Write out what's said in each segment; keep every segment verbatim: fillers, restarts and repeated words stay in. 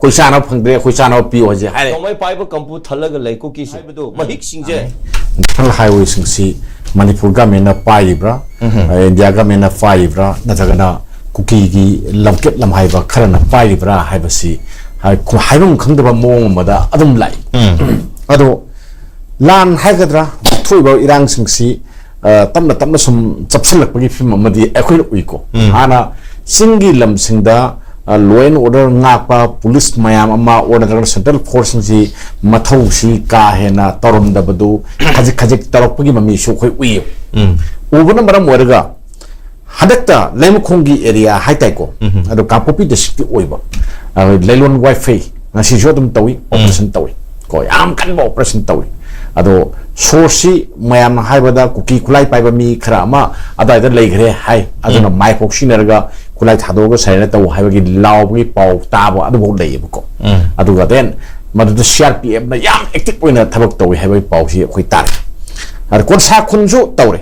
ꯑꯩꯈꯣꯏ ꯆꯥꯅꯕ ꯐꯪꯗ꯭ꯔꯦ, ꯑꯩꯈꯣꯏ ꯆꯥꯅꯕ ꯄꯤꯌꯨ ꯍꯥꯏꯁꯦ ꯍꯥꯏꯔꯦ꯫ ꯅꯣꯡꯃꯩ ꯄꯥꯏꯕ ꯀꯥꯡꯕꯨ ꯊꯜꯂꯒ ꯂꯩ ꯀꯨꯀꯤꯁꯦ ꯍꯥꯏꯕꯗꯣ ꯃꯍꯤꯛꯁꯤꯡꯁꯦ꯫ ꯅꯦꯁꯅꯦꯜ ꯍꯥꯏꯋꯦꯁꯤꯡꯁꯤ ꯃꯅꯤꯄꯨꯔ ꯒꯃꯦꯟꯅ ꯄꯥꯏꯔꯤꯕ꯭ꯔꯥ, ꯏꯟꯗꯤꯌꯥ ꯒꯃꯦꯟꯅ ꯄꯥꯏꯔꯤꯕ꯭ꯔꯥ, ꯅꯠꯇ꯭ꯔꯒꯅ ꯀꯨꯀꯤꯒꯤ ꯂꯝꯀꯦꯠ ꯂꯝꯍꯥꯏꯕ ꯈꯔꯅ ꯄꯥꯏꯔꯤꯕ꯭ꯔꯥ ꯍꯥꯏꯕꯁꯤ ꯍꯥꯏ-, ꯈꯨ-, ꯍꯥꯏꯐꯝ ꯈꯪꯗꯕ ꯃꯑꯣꯡ ꯑꯃꯗ ꯑꯗꯨꯝ ꯂꯥꯛꯏ꯫ ꯑꯗꯣ ꯂꯥꯟ ꯍꯥꯏꯒꯗ꯭ꯔꯥ, ꯊꯣꯛꯏꯕ ꯏꯔꯥꯡꯁꯤꯡꯁꯤ ꯑ, ꯇꯞꯅ ꯇꯞꯅ ꯁꯨꯝ ꯆꯞꯁꯤꯜꯂꯛꯄꯒꯤ ꯐꯤꯕꯝ ꯑꯃꯗꯤ ꯑꯩꯈꯣꯏꯅ ꯎꯏꯀꯣ꯫ ꯍꯥꯟꯅ ꯆꯤꯡꯒꯤ ꯂꯝꯁꯤꯡꯗ ꯂꯣ ꯑꯦꯟ ꯑꯣꯔꯗꯔ ꯉꯥꯛꯄ ꯄꯨꯂꯤꯁ ꯃꯌꯥꯝ ꯑꯃ ꯑꯣꯔ ꯅꯠꯇ꯭ꯔꯒꯅ ꯁꯦꯟꯇ꯭ꯔꯦꯜ ꯐꯣꯔꯁꯁꯤꯡꯁꯤ ꯃꯊꯧꯁꯤ ꯀꯥ ꯍꯦꯟꯅ ꯇꯧꯔꯝꯗꯕꯗꯨ ꯈꯖꯤꯛ ꯈꯖꯤꯛ ꯇꯧꯔꯛꯄꯒꯤ ꯃꯃꯤꯁꯨ ꯑꯩꯈꯣꯏ ꯎꯏꯌꯦꯕ꯫ ꯎꯕꯅ ꯃꯔꯝ ꯑꯣꯏꯔꯒ ꯍꯟꯗꯛꯇ ꯂꯩꯃꯈꯣꯡꯒꯤ ꯑꯦꯔꯤꯌꯥ ꯍꯥꯏꯇꯥꯏꯀꯣ, ꯑꯗꯣ ꯀꯥꯡꯄꯣꯛꯄꯤ ꯗꯤꯁꯇ꯭ꯔꯤꯛꯇꯤ ꯑꯣꯏꯕ, ꯑ, ꯂꯩꯂꯣꯟ ꯋꯥꯏꯐꯩ ꯉꯁꯤꯁꯨ ꯑꯗꯨꯝ ꯇꯧꯏ, ꯑꯣꯄꯔꯦꯁꯟ ꯇꯧꯏ ꯀꯣ, ꯌꯥꯝ ꯀꯟꯕ ꯑꯣꯄꯔꯦꯁꯟ ꯇꯧꯏ꯫ ꯑꯗꯣ ꯁꯣꯔꯁꯁꯤ ꯃꯌꯥꯝꯅ ꯍꯥꯏꯕꯗ ꯀꯨꯀꯤ ꯈꯨꯠꯂꯥꯏ ꯄꯥꯏꯕ ꯃꯤ ꯈꯔ ꯑꯃ ꯑꯗꯨꯋꯥꯏꯗ ꯂꯩꯈ꯭ꯔꯦ ꯍꯥꯏ, ꯑꯗꯨꯅ ꯃꯥꯏ ꯄꯣꯛꯁꯤꯟꯅꯔꯒ ꯈꯨꯠꯂꯥꯏ ꯊꯥꯗꯣꯛꯑꯒ ꯁꯔꯦꯟꯗꯔ ꯇꯧ ꯍꯥꯏꯕꯒꯤ ꯂꯥꯎꯕꯒꯤ ꯄꯥꯎ ꯇꯥꯕ ꯑꯗꯨꯐꯥꯎ ꯂꯩꯌꯦꯕꯀꯣ꯫ ꯑꯗꯨꯒ ꯗꯦꯟ ꯃꯗꯨꯗ ꯁꯤ ꯑꯥꯔ ꯄꯤ ꯑꯦꯐꯅ ꯌꯥꯝ ꯑꯦꯛꯇꯤꯚ ꯑꯣꯏꯅ ꯊꯕꯛ ꯇꯧꯏ ꯍꯥꯏꯕꯒꯤ ꯄꯥꯎꯁꯤ ꯑꯩꯈꯣꯏ ꯇꯥꯔꯦ꯫ ꯑꯗ ꯀꯣꯟꯁꯥ ꯈꯨꯟꯁꯨ ꯇꯧꯔꯦ,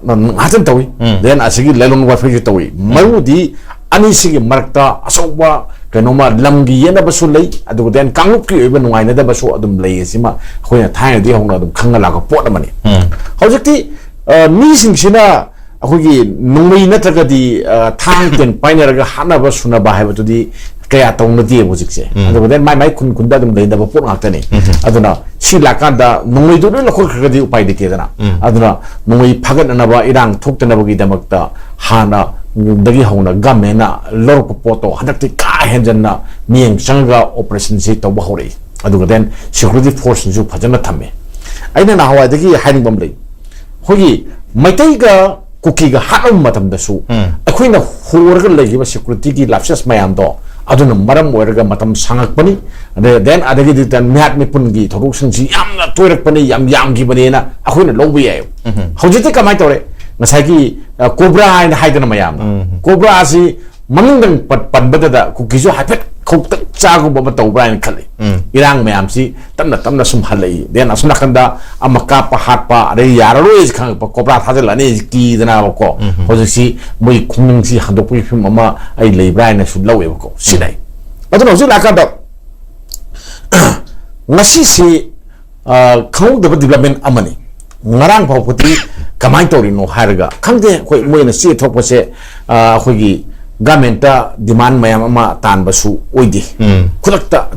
ꯉꯥꯛꯇꯪ ꯇꯧꯏ꯫ ꯗꯦꯟ ꯑꯁꯤꯒꯤ ꯂꯩꯂꯣꯡ ꯋꯥꯏꯐꯩꯁꯨ ꯇꯧꯏ꯫ ꯃꯔꯨꯗꯤ ꯑꯅꯤꯁꯤꯒꯤ ꯃꯔꯛꯇ ꯑꯆꯧꯕ ꯀꯩꯅꯣꯝꯃ ꯂꯝꯒꯤ ꯌꯦꯠꯅꯕꯁꯨ ꯂꯩ, ꯑꯗꯨꯒ ꯗꯦꯟ ꯀꯥꯡꯂꯨꯞꯀꯤ ꯑꯣꯏꯕ ꯅꯨꯡꯉꯥꯏꯅꯗꯕꯁꯨ ꯑꯗꯨꯝ ꯂꯩ꯫ ꯑꯁꯤꯃ ꯑꯩꯈꯣꯏꯅ ꯊꯥꯏꯅꯗꯤ ꯍꯧꯅ ꯑꯗꯨꯝ ꯈꯪꯅ ꯂꯥꯛꯄ ꯄꯣꯠ ꯑꯃꯅꯤ꯫ ꯍꯧꯖꯤꯛꯇꯤ ꯑ, ꯃꯤꯁꯤꯡꯁꯤꯅ ꯑꯩꯈꯣꯏꯒꯤ ꯅꯣꯡꯃꯩ ꯅꯠꯇ꯭ꯔꯒꯗꯤ, ꯑ, ꯊꯥꯡ ꯇꯦꯟ ꯄꯥꯏꯅꯔꯒ ꯍꯥꯠꯅꯕ ꯁꯨꯅꯕ ꯍꯥꯏꯕꯗꯨꯗꯤ ꯀꯌꯥ ꯇꯧꯅꯗꯦꯕ ꯍꯧꯖꯤꯛꯁꯦ꯫ ꯑꯗꯨꯒ ꯗꯦꯟ ꯃꯥꯏ ꯃꯥꯏ ꯈꯨꯟ ꯈꯨꯟꯗ ꯑꯗꯨꯝ ꯂꯩꯅꯕ ꯄꯣꯠ ꯉꯥꯛꯇꯅꯤ꯫ ꯑꯗꯨꯅ ꯁꯤ ꯂꯥꯛꯀꯥꯟꯗ ꯅꯣꯡꯃꯩꯗꯨ ꯂꯣꯏ ꯂꯧꯈꯠꯈ꯭ꯔꯒꯗꯤ ꯎꯄꯥꯏ ꯂꯩꯇꯦꯗꯅ꯫ ꯑꯗꯨꯅ ꯅꯣꯡꯃꯩ ꯐꯥꯒꯠꯅꯅꯕ, ꯏꯔꯥꯡ ꯊꯣꯛꯇꯅꯕꯒꯤꯗꯃꯛꯇ ꯍꯥꯟꯅꯗꯒꯤ ꯍꯧꯅ ꯒꯃꯦꯟꯅ ꯂꯧꯔꯛꯄ ꯄꯣꯠꯇꯣ ꯍꯟꯗꯛꯇꯤ ꯀꯥ ꯍꯦꯟꯖꯟꯅ ꯃꯤꯠꯌꯦꯡ ꯆꯪꯉꯒ ꯑꯣꯄꯔꯦꯁꯟꯁꯤ ꯇꯧꯕ ꯍꯧꯔꯛꯏ꯫ ꯑꯗꯨꯒ ꯗꯦꯟ ꯁꯦꯀ꯭ꯌꯨꯔꯤꯇꯤ ꯐꯣꯔꯁꯁꯤꯡꯁꯨ ꯐꯖꯅ ꯊꯝꯃꯦ꯫ ꯑꯩꯅ ꯅꯍꯥꯟꯋꯥꯏꯗꯒꯤ ꯍꯥꯏꯅꯤꯡꯕ ꯑꯃ ꯂꯩ, ꯑꯩꯈꯣꯏꯒꯤ ꯃꯩꯇꯩꯒ ꯀꯨꯀꯤꯒ ꯍꯥꯠꯅꯕ ꯃꯇꯝꯗꯁꯨ ꯑꯩꯈꯣꯏꯅ ꯍꯣꯔꯒ ꯂꯩꯈꯤꯕ ꯁꯦꯀ꯭ꯌꯨꯔꯤꯇꯤꯒꯤ ꯂꯥꯞꯁꯦꯁ ꯃꯌꯥꯝꯗꯣ ꯑꯗꯨꯅ ꯃꯔꯝ ꯑꯣꯏꯔꯒ ꯃꯇꯝ ꯁꯥꯡꯉꯛꯄꯅꯤ꯫ ꯑꯗ ꯗꯦꯟ ꯑꯗꯒꯤꯗꯤ ꯗꯦꯟ ꯃꯤꯍꯥꯠ ꯃꯤꯄꯨꯟꯒꯤ ꯊꯧꯗꯣꯛꯁꯤꯡꯁꯤ ꯌꯥꯝꯅ ꯇꯣꯏꯔꯛꯄꯅꯤ, ꯌꯥꯝ ꯌꯥꯝꯈꯤꯕꯅꯦꯅ ꯑꯩꯈꯣꯏꯅ ꯂꯧꯕ ꯌꯥꯏ꯫ ꯍꯧꯖꯤꯛꯇꯤ ꯀꯃꯥꯏꯅ ꯇꯧꯔꯦ? ꯉꯁꯥꯏꯒꯤ, ꯑ, ꯀꯣꯕ꯭ꯔꯥ ꯍꯥꯏꯅ ꯍꯥꯏꯗꯅ ꯃꯌꯥꯝꯅ, ꯀꯣꯕ꯭ꯔꯥꯁꯤ ꯃꯃꯤꯡꯗꯪ ꯄꯟ-, ꯄꯟꯕꯗꯗ ꯀꯨꯀꯤꯁꯨ ꯍꯥꯏꯐꯦꯠ ꯈꯧꯇꯛ ꯆꯥꯒꯨꯝꯕ ꯑꯃ ꯇꯧꯕ꯭ꯔꯥ ꯍꯥꯏꯅ ꯈꯜꯂꯤ꯫ ꯏꯔꯥꯡ ꯃꯌꯥꯝꯁꯤ ꯇꯞꯅ ꯇꯞꯅ ꯁꯨꯝ ꯍꯜꯂꯛꯏ꯫ ꯗꯦꯟ ꯑꯁꯣꯝ ꯅꯥꯀꯟꯗ ꯑꯃ ꯀꯥꯞꯄ ꯍꯥꯠꯄ, ꯑꯗꯩ ꯌꯥꯔꯔꯣꯏ ꯈꯪꯉꯛꯄ ꯀꯣꯕ꯭ꯔꯥ ꯊꯥꯖꯤꯜꯂꯛꯑꯅꯤ ꯀꯤꯗꯅꯕꯀꯣ꯫ ꯍꯧꯖꯤꯛꯁꯤ ꯃꯣꯏ ꯈꯣꯡꯅꯨꯡꯁꯤ ꯍꯟꯗꯣꯛꯄꯒꯤ ꯐꯤꯕꯝ ꯑꯃ ꯑꯩ ꯂꯩꯕ꯭ꯔꯥ ꯍꯥꯏꯅꯁꯨ ꯂꯧꯋꯦꯕꯀꯣ꯫ ꯁꯤꯗ ꯑꯩ ꯑꯗꯨꯅ ꯍꯧꯖꯤꯛ ꯂꯥꯛꯀꯥꯟꯗ ꯉꯁꯤꯁꯤ, ꯑ, ꯈꯪꯍꯧꯗꯕ development ꯑꯃꯅꯤ꯫ ꯉꯔꯥꯡ ꯐꯥꯎꯕꯗꯤ ꯀꯃꯥꯏꯅ ꯇꯧꯔꯤꯅꯣ ꯍꯥꯏꯔꯒ ꯈꯪꯗꯦ, ꯑꯩꯈꯣꯏ ꯃꯣꯏꯅ ꯆꯦ ꯊꯣꯛꯄꯁꯦ, ꯑ, ꯑꯩꯈꯣꯏꯒꯤ government ꯇ demand ꯃꯌꯥꯝ ꯑꯃ ꯇꯥꯟꯕꯁꯨ ꯑꯣꯏꯗꯦ꯫ ꯎꯝ꯫ ꯈꯨꯗꯛꯇ,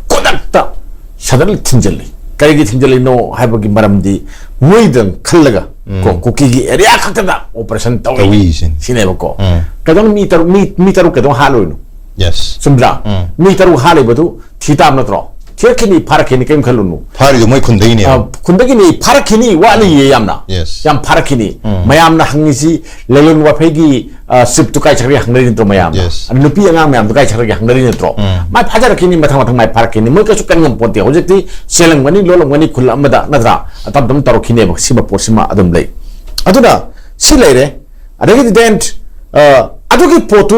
ꯈꯨꯗꯛꯇ suddenly ꯊꯤꯡꯖꯤꯜꯂꯤ꯫ ꯀꯔꯤꯒꯤ ꯊꯤꯡꯖꯤꯜꯂꯤꯅꯣ ꯍꯥꯏꯕꯒꯤ ꯃꯔꯝꯗꯤ ꯃꯣꯏꯗꯪ ꯈꯜꯂꯒ, ꯎꯝ꯫ ꯀꯣ, ꯀꯨꯀꯤꯒꯤ area ꯈꯛꯇꯗ operation ꯇꯧꯏ꯫ ꯇꯧꯏ ꯁꯤꯅꯤ꯫ ꯁꯤꯅꯦꯕꯀꯣ꯫ ꯎꯝ꯫ ꯀꯩꯗꯧꯅꯤ ꯃꯤ ꯇꯔꯨꯛ, ꯃꯤ, ꯃꯤ ꯇꯔꯨꯛ ꯀꯩꯗꯧ ꯍꯥꯠꯂꯣꯏꯅꯣ? Yes꯫ ꯆꯨꯝꯗ꯭ꯔꯥ? ꯎꯝ꯫ ꯃꯤ ꯇꯔꯨꯛ ꯍꯥꯠꯂꯤꯕꯗꯨ ꯊꯤ ꯇꯥꯕ ꯅꯠꯇ꯭ꯔꯣ? ꯊꯤꯔꯛꯈꯤꯅꯤ, ꯐꯥꯔꯛꯈꯤꯅꯤ, ꯀꯔꯤꯝ ꯈꯜꯂꯨꯅꯨ꯫ ꯐꯥꯔꯤꯗꯣ ꯃꯣꯏ ꯈꯨꯟꯗꯒꯤꯅꯦꯕ꯫ ꯑ, ꯈꯨꯟꯗꯒꯤꯅꯤ, ꯐꯥꯔꯛꯈꯤꯅꯤ, ꯋꯥꯠꯂꯤꯌꯦ ꯌꯥꯝꯅ꯫ Yes꯫ ꯌꯥꯝ ꯐꯥꯔꯛꯈꯤꯅꯤ꯫ ꯎꯝ꯫ ꯃꯌꯥꯝꯅ ꯍꯪꯉꯤꯁꯤ ꯂꯩꯂꯣꯟ ꯋꯥꯐꯩꯒꯤ, ꯑ, chief ꯇꯨ ꯀꯥꯏ ꯆꯠꯈ꯭ꯔꯒꯦ ꯍꯪꯅꯔꯤ ꯅꯠꯇ꯭ꯔꯣ ꯃꯌꯥꯝꯅ? Yes꯫ ꯑꯗ ꯅꯨꯄꯤ ꯑꯉꯥꯡ ꯃꯌꯥꯝꯗꯣ ꯀꯥꯏ ꯆꯠꯈ꯭ꯔꯒꯦ ꯍꯪꯅꯔꯤ ꯅꯠꯇ꯭ꯔꯣ? ꯎꯝ꯫ ꯃꯥꯏ ꯐꯥꯖꯔꯛꯈꯤꯅꯤ, ꯃꯊꯪ ꯃꯊꯪ ꯃꯥꯏ ꯐꯥꯔꯛꯈꯤꯅꯤ꯫ ꯃꯣꯏ ꯀꯩꯁꯨ ꯀꯟ ꯉꯝꯄꯣꯟꯇꯦ꯫ ꯍꯧꯖꯤꯛꯇꯤ ꯆꯦꯜꯂꯝꯒꯅꯤ, ꯂꯣꯜꯂꯝꯒꯅꯤ, ꯈꯨꯜ ꯑꯃꯗ, ꯅꯠꯇ꯭ꯔꯥ? ꯇꯞ ꯇꯞꯅ ꯇꯧꯔꯛꯈꯤꯅꯦꯕ꯫ ꯁꯤꯃ ꯄꯣꯠꯁꯤꯃ ꯑꯗꯨꯝ ꯂꯩ꯫ ꯑꯗꯨꯅ ꯁꯤ ꯂꯩꯔꯦ꯫ ꯑꯗꯒꯤꯗꯤ then, ꯑ, ꯑꯗꯨꯒꯤ ꯄꯣꯠꯇꯨ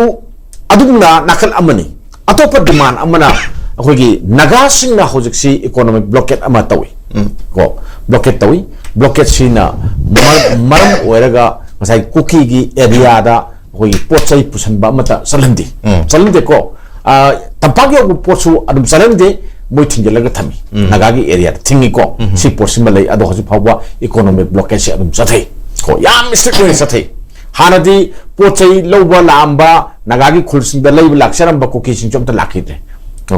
ꯑꯗꯨꯝꯅ ꯅꯥꯀꯜ ꯑꯃꯅꯤ꯫ ꯑꯇꯣꯞꯄ demand ꯑꯃꯅ ꯑꯩꯈꯣꯏꯒꯤ ꯅꯥꯒꯥꯁꯤꯡꯅ ꯍꯧꯖꯤꯛꯁꯤ economic blockade ꯑꯃ ꯇꯧꯏ꯫ ꯎꯝ꯫ ꯀꯣ, blockade ꯇꯧꯏ꯫ Blockade ꯁꯤꯅ ꯃꯔ-, ꯃꯔꯝ ꯑꯣꯏꯔꯒ ꯉꯁꯥꯏ ꯀꯨꯀꯤꯒꯤ area ꯗ ꯑꯩꯈꯣꯏꯒꯤ ꯄꯣꯠ ꯆꯩ ꯄꯨꯁꯟꯕ ꯑꯃꯠꯇ ꯆꯠꯍꯟꯗꯦ꯫ ꯎꯝ꯫ ꯆꯠꯍꯟꯗꯦꯀꯣ꯫ ꯑ, ꯇꯝꯄꯥꯛ ꯌꯧꯕ ꯄꯣꯠꯁꯨ ꯑꯗꯨꯝ ꯆꯠꯍꯟꯗꯦ꯫ ꯃꯣꯏ ꯊꯤꯡꯖꯤꯜꯂꯒ ꯊꯝꯃꯤ꯫ ꯎꯝ꯫ ꯅꯥꯒꯥꯒꯤ area ꯗ ꯊꯤꯡꯉꯤꯀꯣ꯫ ꯎꯝ꯫ ꯁꯤ ꯄꯣꯠꯁꯤꯃ ꯂꯩ꯫ ꯑꯗꯣ ꯍꯧꯖꯤꯛ ꯐꯥꯎꯕ economic blockade ꯁꯦ ꯑꯗꯨꯝ ꯆꯠꯊꯩ꯫ ꯀꯣ, ꯌꯥꯝ strict ꯑꯣꯏꯅ ꯆꯠꯊꯩ꯫ ꯍꯥꯟꯅꯗꯤ ꯄꯣꯠ ꯆꯩ ꯂꯧꯕ ꯂꯥꯛꯑꯝꯕ, ꯅꯥꯒꯥꯒꯤ ꯈꯨꯜꯁꯤꯡꯗ ꯂꯩꯕ ꯂꯥꯛꯆꯔꯝꯕ ꯀꯨꯀꯤꯁꯤꯡꯁꯨ ꯑꯝꯇ ꯂꯥꯛꯈꯤꯗ꯭ꯔꯦ꯫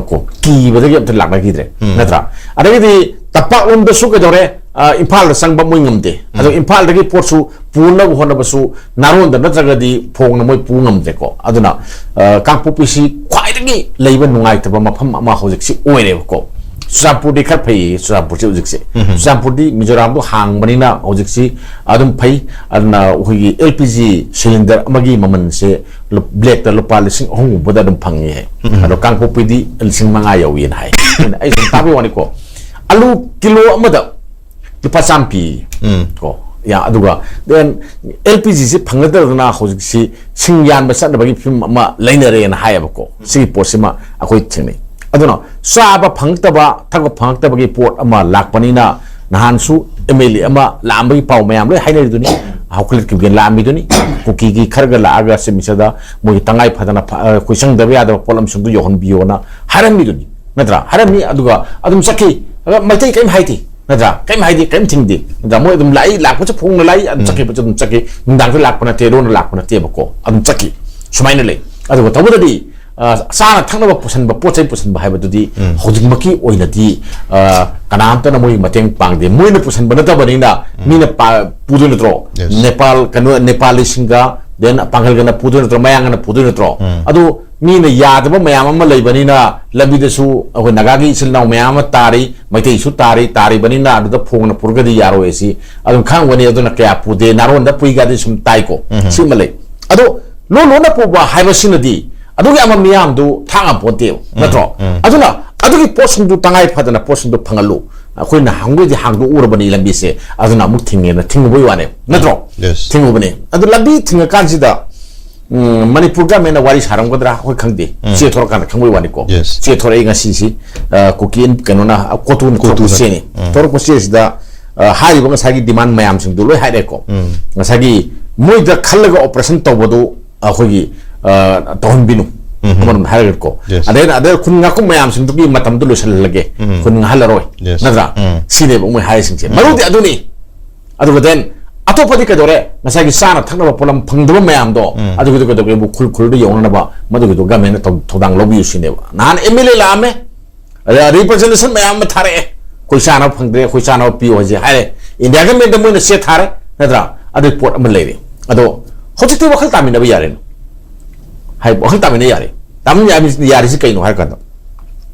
ꯀꯣ, ꯀꯤꯕꯗꯒꯤ ꯑꯝꯇ ꯂꯥꯛꯅꯈꯤꯗ꯭ꯔꯦ꯫ ꯎꯝ꯫ ꯅꯠꯇ꯭ꯔꯥ? ꯑꯗꯒꯤꯗꯤ ꯇꯝꯄꯥꯛꯂꯣꯝꯗꯁꯨ ꯀꯩꯗꯧꯔꯦ? ꯑ, ꯏꯝꯐꯥꯜꯗ ꯆꯪꯕ ꯃꯣꯏ ꯉꯝꯗꯦ꯫ ꯑꯗꯣ ꯎꯝ꯫ ꯏꯝꯐꯥꯜꯗꯒꯤ ꯄꯣꯠꯁꯨ ꯄꯨꯅꯕ ꯍꯣꯠꯅꯕꯁꯨ ꯅꯥꯔꯣꯟꯗ ꯅꯠꯇ꯭ꯔꯒꯗꯤ ꯐꯣꯡꯅ ꯃꯣꯏ ꯄꯨ ꯉꯝꯗ꯭ꯔꯦꯀꯣ꯫ ꯑꯗꯨꯅ, ꯑ, ꯀꯥꯡꯄꯣꯛꯄꯤꯁꯤ ꯈ꯭ꯋꯥꯏꯗꯒꯤ ꯂꯩꯕ ꯅꯨꯡꯉꯥꯏꯇꯕ ꯃꯐꯝ ꯑꯃ ꯍꯧꯖꯤꯛꯁꯤ ꯑꯣꯏꯔꯦꯕꯀꯣ꯫ ꯆꯨꯔꯆꯥꯟꯄꯨꯔꯗꯤ ꯈꯔ ꯐꯩꯌꯦ, ꯆꯨꯔꯆꯥꯟꯄꯨꯔꯁꯤ ꯍꯧꯖꯤꯛꯁꯦ꯫ ꯎꯝ꯫ ꯆꯨꯔꯆꯥꯟꯄꯨꯔꯗꯤ ꯃꯤꯖꯣꯔꯥꯝꯗꯣ ꯍꯥꯡꯕꯅꯤꯅ ꯍꯧꯖꯤꯛꯁꯤ ꯑꯗꯨꯝ ꯐꯩ꯫ ꯑꯗꯨꯅ ꯑꯩꯈꯣꯏꯒꯤ L P G cylinder ꯑꯃꯒꯤ ꯃꯃꯜꯁꯦ ꯂꯨꯞ-, black ꯇ ꯂꯨꯄꯥ ꯂꯤꯁꯤꯡ ꯑꯍꯨꯝꯒꯨꯝꯕꯗ ꯑꯗꯨꯝ ꯐꯪꯉꯦ꯫ ꯎꯝ꯫ ꯑꯗꯣ ꯀꯥꯡꯄꯣꯛꯄꯤꯗꯤ ꯂꯤꯁꯤꯡ ꯃꯉꯥ ꯌꯧꯏꯅ ꯍꯥꯏ꯫ ꯑꯩꯅ, ꯑꯩ ꯁꯨꯝ ꯇꯥꯕꯩ ꯋꯥꯅꯤꯀꯣ꯫ ꯑꯂꯨ ꯀꯤꯂꯣ ꯑꯃꯗ ꯂꯨꯄꯥ ꯆꯥꯝꯃ ꯄꯤ꯫ ꯎꯝ꯫ ꯀꯣ, ꯌꯥ, ꯑꯗꯨꯒ then L P G ꯁꯤ ꯐꯪꯅꯗꯗꯅ ꯍꯧꯖꯤꯛꯁꯤ ꯁꯤꯡ ꯌꯥꯟꯕ ꯆꯠꯅꯕꯒꯤ ꯐꯤꯕꯝ ꯑꯃ ꯂꯩꯅꯔꯦꯅ ꯍꯥꯏꯌꯦꯕꯀꯣ꯫ ꯁꯤꯒꯤ ꯄꯣꯠꯁꯤꯃ ꯑꯩꯈꯣꯏ ꯊꯦꯡꯅꯩ꯫ ꯑꯗꯨꯅ ꯆꯥꯕ ꯐꯪꯉꯛꯇꯕ, ꯊꯛꯄ ꯐꯪꯉꯛꯇꯕꯒꯤ ꯄꯣꯠ ꯑꯃ ꯂꯥꯛꯄꯅꯤꯅ ꯅꯍꯥꯟꯁꯨ M L A ꯑꯃ ꯂꯥꯛꯑꯝꯕꯒꯤ ꯄꯥꯎ ꯃꯌꯥꯝ ꯂꯣꯏ ꯍꯥꯏꯅꯔꯤꯗꯨꯅꯤ꯫ ꯍꯧꯒꯠꯂꯛꯈꯤꯕꯒꯤ ꯂꯥꯛꯑꯝꯃꯤꯗꯨꯅꯤ꯫ ꯀꯨꯀꯤꯒꯤ ꯈꯔꯒ ꯂꯥꯛꯑꯒ ꯁꯤꯃꯤꯁꯗ ꯃꯣꯏꯒꯤ ꯇꯉꯥꯏ ꯐꯗꯅ ꯐ-, ꯑ, ꯑꯩꯈꯣꯏ ꯆꯪꯗꯕ ꯌꯥꯗꯕ ꯄꯣꯠꯂꯝꯁꯤꯡꯗꯨ ꯌꯧꯍꯟꯕꯤꯌꯣꯅ ꯍꯥꯏꯔꯝꯃꯤꯗꯨꯅꯤ, ꯅꯠꯇ꯭ꯔꯥ? ꯍꯥꯏꯔꯝꯃꯤ, ꯑꯗꯨꯒ ꯑꯗꯨꯝ ꯆꯠꯈꯤ꯫ ꯑꯗ ꯃꯩꯇꯩ ꯀꯔꯤꯝ ꯍꯥꯏꯗꯦ, ꯅꯠꯇ꯭ꯔꯥ? ꯀꯔꯤꯝ ꯍꯥꯏꯗꯦ, ꯀꯔꯤꯝ ꯊꯤꯡꯗꯦ, ꯅꯠꯇ꯭ꯔꯥ? ꯃꯣꯏ ꯑꯗꯨꯝ ꯂꯥꯛꯏ, ꯂꯥꯛꯄꯁꯨ ꯐꯣꯡꯅ ꯂꯥꯛꯏ, ꯑꯗꯨꯝ ꯎꯝ꯫ ꯆꯠꯈꯤꯕꯁꯨ ꯑꯗꯨꯝ ꯆꯠꯈꯤ꯫ ꯅꯨꯡꯗꯥꯡꯗ ꯂꯥꯛꯄ ꯅꯠꯇꯦ, ꯂꯣꯟꯅ ꯂꯥꯛꯄ ꯅꯠꯇꯦꯕꯀꯣ, ꯑꯗꯨꯝ ꯆꯠꯈꯤ꯫ ꯁꯨꯃꯥꯏꯅ ꯂꯩ꯫ ꯑꯗꯨꯒ ꯇꯧꯕꯗꯗꯤ, ꯑ, ꯆꯥꯅ ꯊꯛꯅꯕ ꯄꯨꯁꯟꯕ, ꯄꯣꯠ ꯆꯩ ꯄꯨꯁꯟꯕ ꯍꯥꯏꯕꯗꯨꯗꯤ ꯎꯝ꯫ ꯍꯧꯖꯤꯛꯃꯛꯀꯤ ꯑꯣꯏꯅꯗꯤ, ꯑ, ꯀꯅꯥꯝꯇꯅ ꯃꯣꯏꯒꯤ ꯃꯇꯦꯡ ꯄꯥꯡꯗꯦ꯫ ꯃꯣꯏꯅ ꯄꯨꯁꯟꯕ ꯅꯠꯇꯕꯅꯤꯅ ꯎꯝ꯫ ꯃꯤꯅ ꯄꯥ-, ꯄꯨꯗꯣꯏ ꯅꯠꯇ꯭ꯔꯣ? Yes. ꯅꯦꯄꯥꯜ, ꯀꯩꯅꯣ, ꯅꯦꯄꯥꯂꯤꯁꯤꯡꯒ, then ꯄꯥꯡꯒꯜꯒꯅ ꯄꯨꯗꯣꯏ ꯅꯠꯇ꯭ꯔꯣ? ꯃꯌꯥꯡꯒꯅ ꯄꯨꯗꯣꯏ ꯅꯠꯇ꯭ꯔꯣ? ꯎꯝ꯫ ꯑꯗꯨ ꯃꯤꯅ ꯌꯥꯗꯕ ꯃꯌꯥꯝ ꯑꯃ ꯂꯩꯕꯅꯤꯅ ꯂꯝꯕꯤꯗꯁꯨ ꯑꯩꯈꯣꯏ ꯅꯥꯒꯥꯒꯤ ꯏꯆꯤꯜ ꯏꯅꯥꯎ ꯃꯌꯥꯝ ꯑꯃ ꯇꯥꯔꯤ, ꯃꯩꯇꯩꯁꯨ ꯇꯥꯔꯤ, ꯇꯥꯔꯤꯕꯅꯤꯅ ꯑꯗꯨꯗ ꯐꯣꯡꯅ ꯄꯨꯔꯒꯗꯤ ꯌꯥꯔꯣꯏ ꯁꯤ ꯑꯗꯨꯝ ꯈꯪꯉꯝꯒꯅꯤ꯫ ꯑꯗꯨꯅ ꯀꯌꯥ ꯄꯨꯗꯦ, ꯅꯥꯔꯣꯟꯗ ꯄꯨꯏꯒꯗꯤ ꯁꯨꯝ ꯇꯥꯏꯀꯣ꯫ ꯎꯝ꯫ ꯁꯤꯃ ꯂꯩ꯫ ꯑꯗꯣ ꯂꯣꯟ ꯂꯣꯟꯅ ꯄꯨꯕ ꯍꯥꯏꯕꯁꯤꯅꯗꯤ ꯑꯗꯨꯒꯤ ꯑꯃ ꯃꯤꯌꯥꯝꯗꯨ ꯊꯥꯡ ꯉꯝꯄꯣꯟꯇꯦꯕ, ꯎꯝ, ꯅꯠꯇ꯭ꯔꯣ? ꯎꯝ꯫ ꯑꯗꯨꯅ ꯑꯗꯨꯒꯤ ꯄꯣꯠꯁꯤꯡꯗꯨ ꯇꯉꯥꯏ ꯐꯗꯅ ꯄꯣꯠꯁꯤꯡꯗꯨ ꯐꯪꯍꯜꯂꯨ꯫ ꯑꯩꯈꯣꯏꯅ ꯍꯪꯕꯗꯤ ꯍꯥꯡꯗꯣꯛꯎꯔꯕꯅꯤ ꯂꯝꯕꯤꯁꯦ, ꯑꯗꯨꯅ ꯑꯃꯨꯛ ꯊꯤꯡꯉꯦꯅ ꯊꯤꯡꯉꯨꯕꯩ ꯋꯥꯅꯦꯕ, ꯅꯠꯇ꯭ꯔꯣ? Yes. ꯊꯤꯡꯉꯨꯕꯅꯦ꯫ ꯑꯗꯨ ꯂꯝꯕꯤ ꯊꯤꯡꯉꯀꯥꯟꯁꯤꯗ, ꯎꯝ, ꯃꯅꯤꯄꯨꯔ ꯒꯃꯦꯟꯅ ꯋꯥꯔꯤ ꯁꯥꯔꯝꯒꯗ꯭ꯔꯥ ꯑꯩꯈꯣꯏ ꯈꯪꯗꯦ꯫ ꯎꯝ꯫ ꯆꯦ ꯊꯣꯔꯛꯀꯥꯟꯗ ꯈꯪꯕꯩ ꯋꯥꯅꯤꯀꯣ꯫ Yes. ꯆꯦ ꯊꯣꯔꯛꯏ ꯉꯁꯤꯁꯤ, ꯑ, ꯀꯨꯀꯤ ꯏꯟ-, ꯀꯩꯅꯣꯅ, ꯀꯣꯇꯨꯅ ꯊꯣꯔꯛꯄ ꯀꯣꯇꯨꯅ꯫ ꯆꯦꯅꯤ꯫ ꯎꯝ꯫ ꯊꯣꯔꯛꯄ ꯆꯦꯁꯤꯗ, ꯑ, ꯍꯥꯏꯔꯤꯕ ꯉꯁꯥꯏꯒꯤ demand ꯃꯌꯥꯝꯁꯤꯡꯗꯨ ꯂꯣꯏ ꯍꯥꯏꯔꯦꯀꯣ꯫ ꯎꯝ꯫ ꯉꯁꯥꯏꯒꯤ ꯃꯣꯏꯗ ꯈꯜꯂꯒ operation ꯇꯧꯕꯗꯨ ꯑꯩꯈꯣꯏꯒꯤ, ꯑ, ꯇꯧꯍꯟꯕꯤꯅꯨ꯫ ꯎꯝ꯫ ꯑꯃꯔꯣꯝꯗ ꯍꯥꯏꯔꯒꯀꯣ꯫ Yes. ꯑꯗꯩ, ꯑꯗꯩ ꯈꯨꯟ ꯉꯥꯀꯨꯝ ꯃꯌꯥꯝꯁꯤꯡꯗꯨꯒꯤ ꯃꯇꯝꯗꯨ ꯂꯣꯏꯁꯤꯜꯍꯜꯂꯒꯦ꯫ ꯎꯝ꯫ ꯈꯨꯟ ꯉꯥꯍꯜꯂꯔꯣꯏ꯫ Yes. ꯅꯠꯇ꯭ꯔꯥ? ꯎꯝ꯫ ꯁꯤꯅꯦꯕ ꯃꯣꯏ ꯍꯥꯏꯔꯤꯁꯤꯡꯁꯦ꯫ ꯎꯝ꯫ ꯃꯔꯨꯗꯤ ꯑꯗꯨꯅꯤ꯫ ꯑꯗꯨꯒ then ꯑꯇꯣꯞꯄꯗꯤ ꯀꯩꯗꯧꯔꯦ? ꯉꯁꯥꯏꯒꯤ ꯆꯥꯅ ꯊꯛꯅꯕ ꯄꯣꯠꯂꯝ ꯐꯪꯗꯕ ꯃꯌꯥꯝꯗꯣ, ꯎꯝ꯫ ꯑꯗꯨꯒꯤꯗꯣ ꯀꯩꯗꯧꯒꯦꯕꯨ ꯈꯨꯜ ꯈꯨꯜꯗ ꯌꯧꯅꯅꯕ ꯃꯗꯨꯒꯤꯗꯣ ꯒꯃꯦꯟꯅ ꯊꯧ-, ꯊꯧꯗꯥꯡ ꯂꯧꯕꯤꯌꯨ ꯁꯤꯅꯦꯕ꯫ ꯅꯍꯥꯟ MLA ꯂꯥꯛꯑꯝꯃꯦ꯫ ꯑꯗ representation ꯃꯌꯥꯝ ꯑꯃ ꯊꯥꯔꯛꯑꯦ꯫ "ꯑꯩꯈꯣꯏ ꯆꯥꯅꯕ ꯐꯪꯗ꯭ꯔꯦ, ꯑꯩꯈꯣꯏ ꯆꯥꯅꯕ ꯄꯤꯌꯨ" ꯍꯥꯏꯁꯦ ꯍꯥꯏꯔꯦ꯫ ꯏꯟꯗꯤꯌꯥ ꯒꯃꯦꯟꯗ ꯃꯣꯏꯅ ꯆꯦ ꯊꯥꯔꯦ, ꯅꯠꯇ꯭ꯔꯥ? ꯑꯗꯨꯒꯤ ꯄꯣꯠ ꯑꯃ ꯂꯩꯔꯦ꯫ ꯑꯗꯣ ꯍꯧꯖꯤꯛꯇꯤ ꯋꯥꯈꯜ ꯇꯥꯃꯤꯟꯅꯕ ꯌꯥꯔꯦ꯫ ꯍꯥꯏ, ꯋꯥꯈꯜ ꯇꯥꯃꯤꯟꯅ ꯌꯥꯔꯦ꯫ ꯇꯥꯃꯤꯟꯅ ꯌꯥꯔꯤꯁꯤ ꯀꯩꯅꯣ ꯍꯥꯏꯔ ꯀꯥꯟꯗ,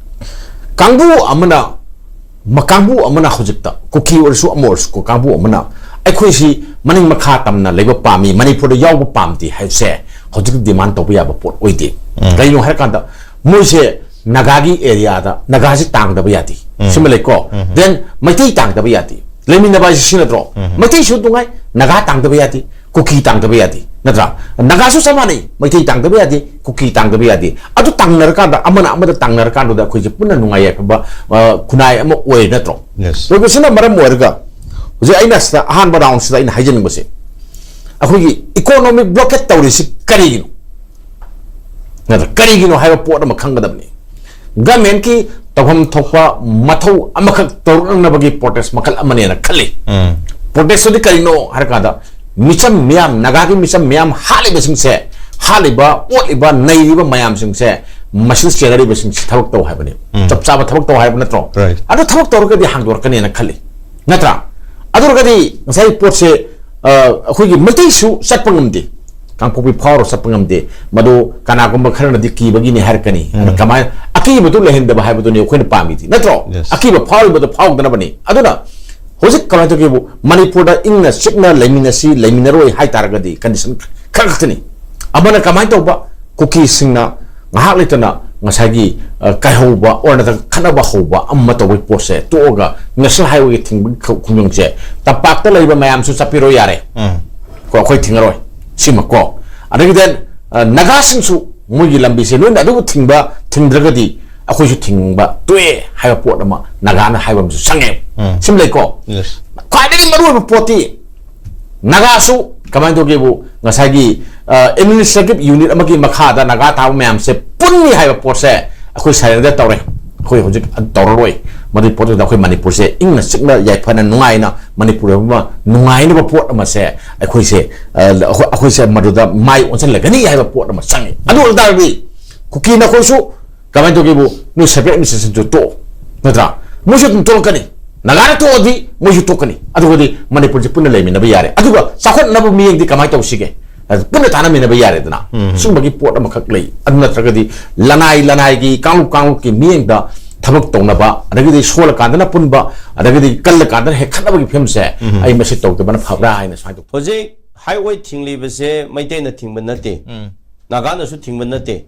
ꯀꯥꯡꯕꯨ ꯑꯃꯅ, ꯃ-, ꯀꯥꯡꯕꯨ ꯑꯃꯅ ꯍꯧꯖꯤꯛꯇ, ꯀꯨꯀꯤ ꯑꯣꯏꯔꯁꯨ ꯑꯃ ꯑꯣꯏꯔꯁꯨꯀꯣ, ꯀꯥꯡꯕꯨ ꯑꯃꯅ ꯑꯩꯈꯣꯏꯁꯤ ꯃꯅꯤꯡ ꯃꯈꯥ ꯇꯝꯅ ꯂꯩꯕ ꯄꯥꯝꯃꯤ, ꯃꯅꯤꯄꯨꯔꯗ ꯌꯥꯎꯕ ꯄꯥꯝꯗꯦ ꯍꯥꯏꯕꯁꯦ ꯍꯧꯖꯤꯛ demand ꯇꯧꯕ ꯌꯥꯕ ꯄꯣꯠ ꯑꯣꯏꯗꯦ꯫ ꯎꯝ꯫ ꯀꯩꯅꯣ ꯍꯥꯏꯔ ꯀꯥꯟꯗ, ꯃꯣꯏꯁꯦ ꯅꯥꯒꯥꯒꯤ area ꯗ, ꯅꯥꯒꯥꯁꯤ ꯇꯥꯡꯗꯕ ꯌꯥꯗꯦ꯫ ꯎꯝ꯫ ꯁꯤꯃ ꯂꯩꯀꯣ꯫ ꯎꯝ꯫ Then ꯃꯩꯇꯩ ꯇꯥꯡꯗꯕ ꯌꯥꯗꯦ꯫ ꯂꯩꯃꯤꯟꯅꯕ ꯍꯥꯏꯁꯤ ꯁꯤ ꯅꯠꯇ꯭ꯔꯣ? ꯎꯝ꯫ ꯃꯩꯇꯩꯁꯨ ꯅꯨꯡꯉꯥꯏ, ꯅꯥꯒꯥ ꯇꯥꯡꯗꯕ ꯌꯥꯗꯦ, ꯀꯨꯀꯤ ꯇꯥꯡꯗꯕ ꯌꯥꯗꯦ, ꯅꯠꯇ꯭ꯔꯥ? ꯅꯥꯒꯥꯁꯨ ꯆꯞ ꯃꯥꯟꯅꯩ, ꯃꯩꯇꯩ ꯇꯥꯡꯗꯕ ꯌꯥꯗꯦ, ꯀꯨꯀꯤ ꯇꯥꯡꯗꯕ ꯌꯥꯗꯦ꯫ ꯑꯗꯨ ꯇꯥꯡꯅꯔꯀꯥꯟꯗ, ꯑꯃꯅ ꯑꯃꯗ ꯇꯥꯡꯅꯔꯀꯥꯟꯗꯨꯗ ꯑꯩꯈꯣꯏꯁꯦ ꯄꯨꯟꯅ ꯅꯨꯡꯉꯥꯏ ꯌꯥꯏꯐꯕ, ꯑ, ꯈꯨꯟꯅꯥꯏ ꯑꯃ ꯑꯣꯏ ꯅꯠꯇ꯭ꯔꯣ? Yes. ꯑꯗꯨꯒ ꯁꯤꯅ ꯃꯔꯝ ꯑꯣꯏꯔꯒ ꯍꯧꯖꯤꯛ ꯑꯩꯅ ꯁꯤꯗ ꯑꯍꯥꯟꯕ round ꯁꯤꯗ ꯑꯩꯅ ꯍꯥꯏꯖꯅꯤꯡꯕꯁꯦ, ꯑꯩꯈꯣꯏꯒꯤ ꯏꯀꯣꯅꯣꯃꯤꯛ ꯕ꯭ꯂꯣꯀꯦꯠ ꯇꯧꯔꯤꯁꯤ ꯀꯔꯤꯒꯤꯅꯣ? ꯅꯠꯇ꯭ꯔ ꯀꯔꯤꯒꯤꯅꯣ ꯍꯥꯏꯕ ꯄꯣꯠ ꯑꯃ ꯈꯪꯒꯗꯕꯅꯤ꯫ ꯒꯃꯦꯟꯀꯤ ꯇꯧꯐꯝ ꯊꯣꯛꯄ ꯃꯊꯧ ꯑꯃꯈꯛ ꯇꯧꯔꯛꯅꯕꯒꯤ ꯄ꯭ꯔꯣꯇꯦꯁ ꯃꯈꯜ ꯑꯃꯅꯦꯅ ꯈꯜꯂꯤ꯫ ꯄ꯭ꯔꯣꯇꯦꯁ ꯑꯗꯨꯗꯤ ꯀꯔꯤꯅꯣ ꯍꯥꯏꯔꯀꯥꯟꯗ, ꯃꯤꯆꯝ ꯃꯤꯌꯥꯝ, ꯅꯥꯒꯥꯒꯤ ꯃꯤꯆꯝ ꯃꯤꯌꯥꯝ ꯍꯥꯠꯂꯤꯕꯁꯤꯡꯁꯦ, ꯍꯥꯠꯂꯤꯕ, ꯑꯣꯠꯂꯤꯕ, ꯅꯩꯔꯤꯕ ꯃꯌꯥꯝꯁꯤꯡꯁꯦ, ꯃꯁꯤꯗ ꯆꯦꯟꯅꯔꯤꯕꯁꯤꯡꯁꯦ ꯊꯕꯛ ꯇꯧ ꯍꯥꯏꯕꯅꯤ꯫ ꯆꯞ ꯆꯥꯕ ꯊꯕꯛ ꯇꯧ ꯍꯥꯏꯕ ꯅꯠꯇ꯭ꯔꯣ? ꯑꯗꯨ ꯊꯕꯛ ꯇꯧꯔꯒꯗꯤ ꯍꯥꯡꯗꯣꯔꯛꯀꯅꯦꯅ ꯈꯜꯂꯤ, ꯅꯠꯇ꯭ꯔꯥ? ꯑꯗꯨ ꯑꯣꯏꯔꯒꯗꯤ ꯉꯁꯥꯏ ꯄꯣꯠꯁꯦ, ꯑ, ꯑꯩꯈꯣꯏꯒꯤ ꯃꯩꯇꯩꯁꯨ ꯆꯠꯄ ꯉꯝꯗꯦ, ꯀꯥꯡꯄꯣꯛꯄꯤ ꯐꯥꯎꯔ ꯆꯠꯄ ꯉꯝꯗꯦ꯫ ꯃꯗꯨ ꯀꯅꯥꯒꯨꯝꯕ ꯈꯔꯅꯗꯤ ꯀꯤꯕꯒꯤꯅꯤ ꯍꯥꯏꯔꯛꯀꯅꯤ꯫ ꯑꯗꯣ ꯀꯃꯥꯏꯅ ꯑꯀꯤꯕꯗꯨ ꯂꯩꯍꯟꯗꯕ ꯍꯥꯏꯕꯗꯨꯅꯤ ꯑꯩꯈꯣꯏꯅ ꯄꯥꯝꯃꯤꯗꯤ, ꯅꯠꯇ꯭ꯔꯣ? ꯑꯀꯤꯕ ꯐꯥꯎꯔꯤꯕꯗꯨ ꯐꯥꯎꯗꯅꯕꯅꯤ꯫ ꯑꯗꯨꯅ ꯍꯧꯖꯤꯛ ꯀꯃꯥꯏꯅ ꯇꯧꯒꯦꯕꯨ, ꯃꯅꯤꯄꯨꯔꯗ ꯏꯪꯅ ꯆꯤꯛꯅ ꯂꯩꯃꯤꯟꯅꯁꯤ, ꯂꯩꯃꯤꯟꯅꯔꯣꯏ ꯍꯥꯏꯇꯥꯔꯒꯗꯤ ꯀꯟꯗꯤꯁꯟ ꯈꯔ ꯈꯛꯇꯅꯤ꯫ ꯑꯃꯅ ꯀꯃꯥꯏꯅ ꯇꯧꯕ? ꯀꯨꯀꯤꯁꯤꯡꯅ ꯉꯥꯏꯍꯥꯛ ꯂꯩꯇꯅ ꯉꯁꯥꯏꯒꯤ, ꯑ, ꯀꯥꯏꯍꯧꯕ ꯑꯣꯔ ꯅꯠꯇ꯭ꯔꯒ ꯈꯠꯅꯕ ꯍꯧꯕ ꯑꯃ ꯇꯧꯕꯒꯤ ꯄꯣꯠꯁꯦ ꯇꯣꯛꯑꯒ ꯅꯦꯁꯅꯦꯜ ꯍꯥꯏꯋꯦꯒꯤ ꯊꯤꯡꯕꯒꯤ ꯈ-, ꯈꯣꯡꯖꯪꯁꯦ ꯇꯝꯄꯥꯛꯇ ꯂꯩꯕ ꯃꯌꯥꯝꯁꯨ ꯆꯠꯄꯤꯔꯣ ꯌꯥꯔꯦ꯫ ꯀꯣ, ꯑꯩꯈꯣꯏ ꯊꯤꯡꯉꯔꯣꯏ꯫ ꯁꯤꯃ ꯀꯣ꯫ ꯑꯗꯒꯤ then, ꯑ, ꯅꯥꯒꯥꯁꯤꯡꯁꯨ ꯃꯣꯏꯒꯤ ꯂꯝꯕꯤꯁꯦ ꯅꯣꯏꯅ ꯑꯗꯨꯕꯨ ꯊꯤꯡꯕ, ꯊꯤꯡꯗ꯭ꯔꯒꯗꯤ ꯑꯩꯈꯣꯏꯁꯨ ꯊꯤꯡꯕ ꯇꯣꯛꯑꯦ ꯍꯥꯏꯕ ꯄꯣꯠ ꯑꯃ ꯅꯥꯒꯥꯅ ꯍꯥꯏꯕ ꯑꯃꯁꯨ ꯆꯪꯉꯦ꯫ ꯁꯤꯃ ꯂꯩꯀꯣ꯫ ꯈ꯭ꯋꯥꯏꯗꯒꯤ ꯃꯔꯨꯑꯣꯏꯕ ꯄꯣꯠꯇꯤ ꯅꯥꯒꯥꯁꯨ ꯀꯃꯥꯏꯅ ꯇꯧꯒꯦꯕꯨ, ꯉꯁꯥꯏꯒꯤ, ꯑ, ꯑꯦꯗꯃꯤꯅꯤꯁꯇ꯭ꯔꯦꯇꯤꯚ ꯌꯨꯅꯤꯠ ꯑꯃꯒꯤ ꯃꯈꯥꯗ ꯅꯥꯒꯥ ꯇꯥꯕ ꯃꯌꯥꯝꯁꯦ ꯄꯨꯟꯅꯤ ꯍꯥꯏꯕ ꯄꯣꯠꯁꯦ ꯑꯩꯈꯣꯏ ꯁꯔꯦꯟꯗꯔ ꯇꯧꯔꯦ꯫ ꯑꯩꯈꯣꯏ ꯍꯧꯖꯤꯛ ꯇꯧꯔꯔꯣꯏ꯫ ꯃꯗꯨꯒꯤ ꯄꯣꯠꯇꯨꯗ ꯑꯩꯈꯣꯏ ꯃꯅꯤꯄꯨꯔꯁꯦ ꯏꯪꯅ ꯆꯤꯛꯅ ꯌꯥꯏꯐꯅ ꯅꯨꯡꯉꯥꯏꯅ ꯃꯅꯤꯄꯨꯔ ꯑꯃ ꯅꯨꯡꯉꯥꯏꯅꯕ ꯄꯣꯠ ꯑꯃꯁꯦ ꯑꯩꯈꯣꯏꯁꯦ, ꯑ, ꯑꯩꯈꯣꯏ, ꯑꯩꯈꯣꯏꯁꯦ ꯃꯗꯨꯗ ꯃꯥꯏ ꯑꯣꯟꯁꯤꯜꯂꯒꯅꯤ ꯍꯥꯏꯕ ꯄꯣꯠ ꯑꯃ ꯆꯪꯉꯤ꯫ ꯑꯗꯨ ꯑꯣꯏ ꯇꯥꯔꯗꯤ ꯀꯨꯀꯤ ꯅꯈꯣꯏꯁꯨ ꯀꯃꯥꯏꯅ ꯇꯧꯒꯦꯕꯨ, ꯅꯣꯏ ꯁꯦꯄꯔꯦꯠ ꯑꯦꯗꯃꯤꯅꯤꯁꯇ꯭ꯔꯦꯁꯟꯁꯨ ꯇꯣꯛꯑꯣ, ꯅꯠꯇ꯭ꯔꯥ? ꯃꯣꯏꯁꯨ ꯑꯗꯨꯝ ꯇꯣꯛꯂꯛꯀꯅꯤ꯫ ꯅꯥꯒꯥꯅ ꯇꯣꯛꯑꯗꯤ ꯃꯣꯏꯁꯨ ꯇꯣꯛꯀꯅꯤ꯫ ꯑꯗꯨꯒꯗꯤ ꯃꯅꯤꯄꯨꯔꯁꯦ ꯄꯨꯟꯅ ꯂꯩꯃꯤꯟꯅꯕ ꯌꯥꯔꯦ꯫ ꯑꯗꯨꯒ ꯆꯥꯎꯈꯠꯅꯕ ꯃꯤꯠꯌꯦꯡꯗꯤ ꯀꯃꯥꯏꯅ ꯇꯧꯁꯤꯒꯦ? ꯄꯨꯟꯅ ꯇꯥꯟꯅꯃꯤꯟꯅꯕ ꯌꯥꯔꯦꯗꯅ꯫ ꯁꯤꯒꯨꯝꯕꯒꯤ ꯄꯣꯠ ꯑꯃꯈꯛ ꯂꯩ꯫ ꯑꯗꯨ ꯅꯠꯇ꯭ꯔꯒꯗꯤ ꯂꯅꯥꯏ ꯂꯅꯥꯏꯒꯤ, ꯀꯥꯡꯂꯨꯞ ꯀꯥꯡꯂꯨꯞꯀꯤ ꯃꯤꯠꯌꯦꯡꯗ ꯊꯕꯛ ꯇꯧꯅꯕ, ꯑꯗꯒꯤꯗꯤ ꯁꯣꯜꯂꯀꯥꯟꯗꯅ ꯄꯨꯟꯕ, ꯑꯗꯒꯤꯗꯤ ꯀꯜꯂꯀꯥꯟꯗꯅ ꯍꯦꯛ ꯈꯠꯅꯕꯒꯤ ꯐꯤꯕꯝꯁꯦ ꯑꯩ ꯃꯁꯤ ꯇꯧꯗꯕꯅ ꯐꯕ꯭ꯔꯥ ꯍꯥꯏꯅ ꯁꯨꯃꯥꯏꯅ ꯇꯧ-, ꯍꯧꯖꯤꯛ ꯍꯥꯏꯋꯦ ꯊꯤꯡꯂꯤꯕꯁꯦ ꯃꯩꯇꯩꯅ ꯊꯤꯡꯕ ꯅꯠꯇꯦ, ꯅꯥꯒꯥꯅꯁꯨ ꯊꯤꯡꯕ ꯅꯠꯇꯦ꯫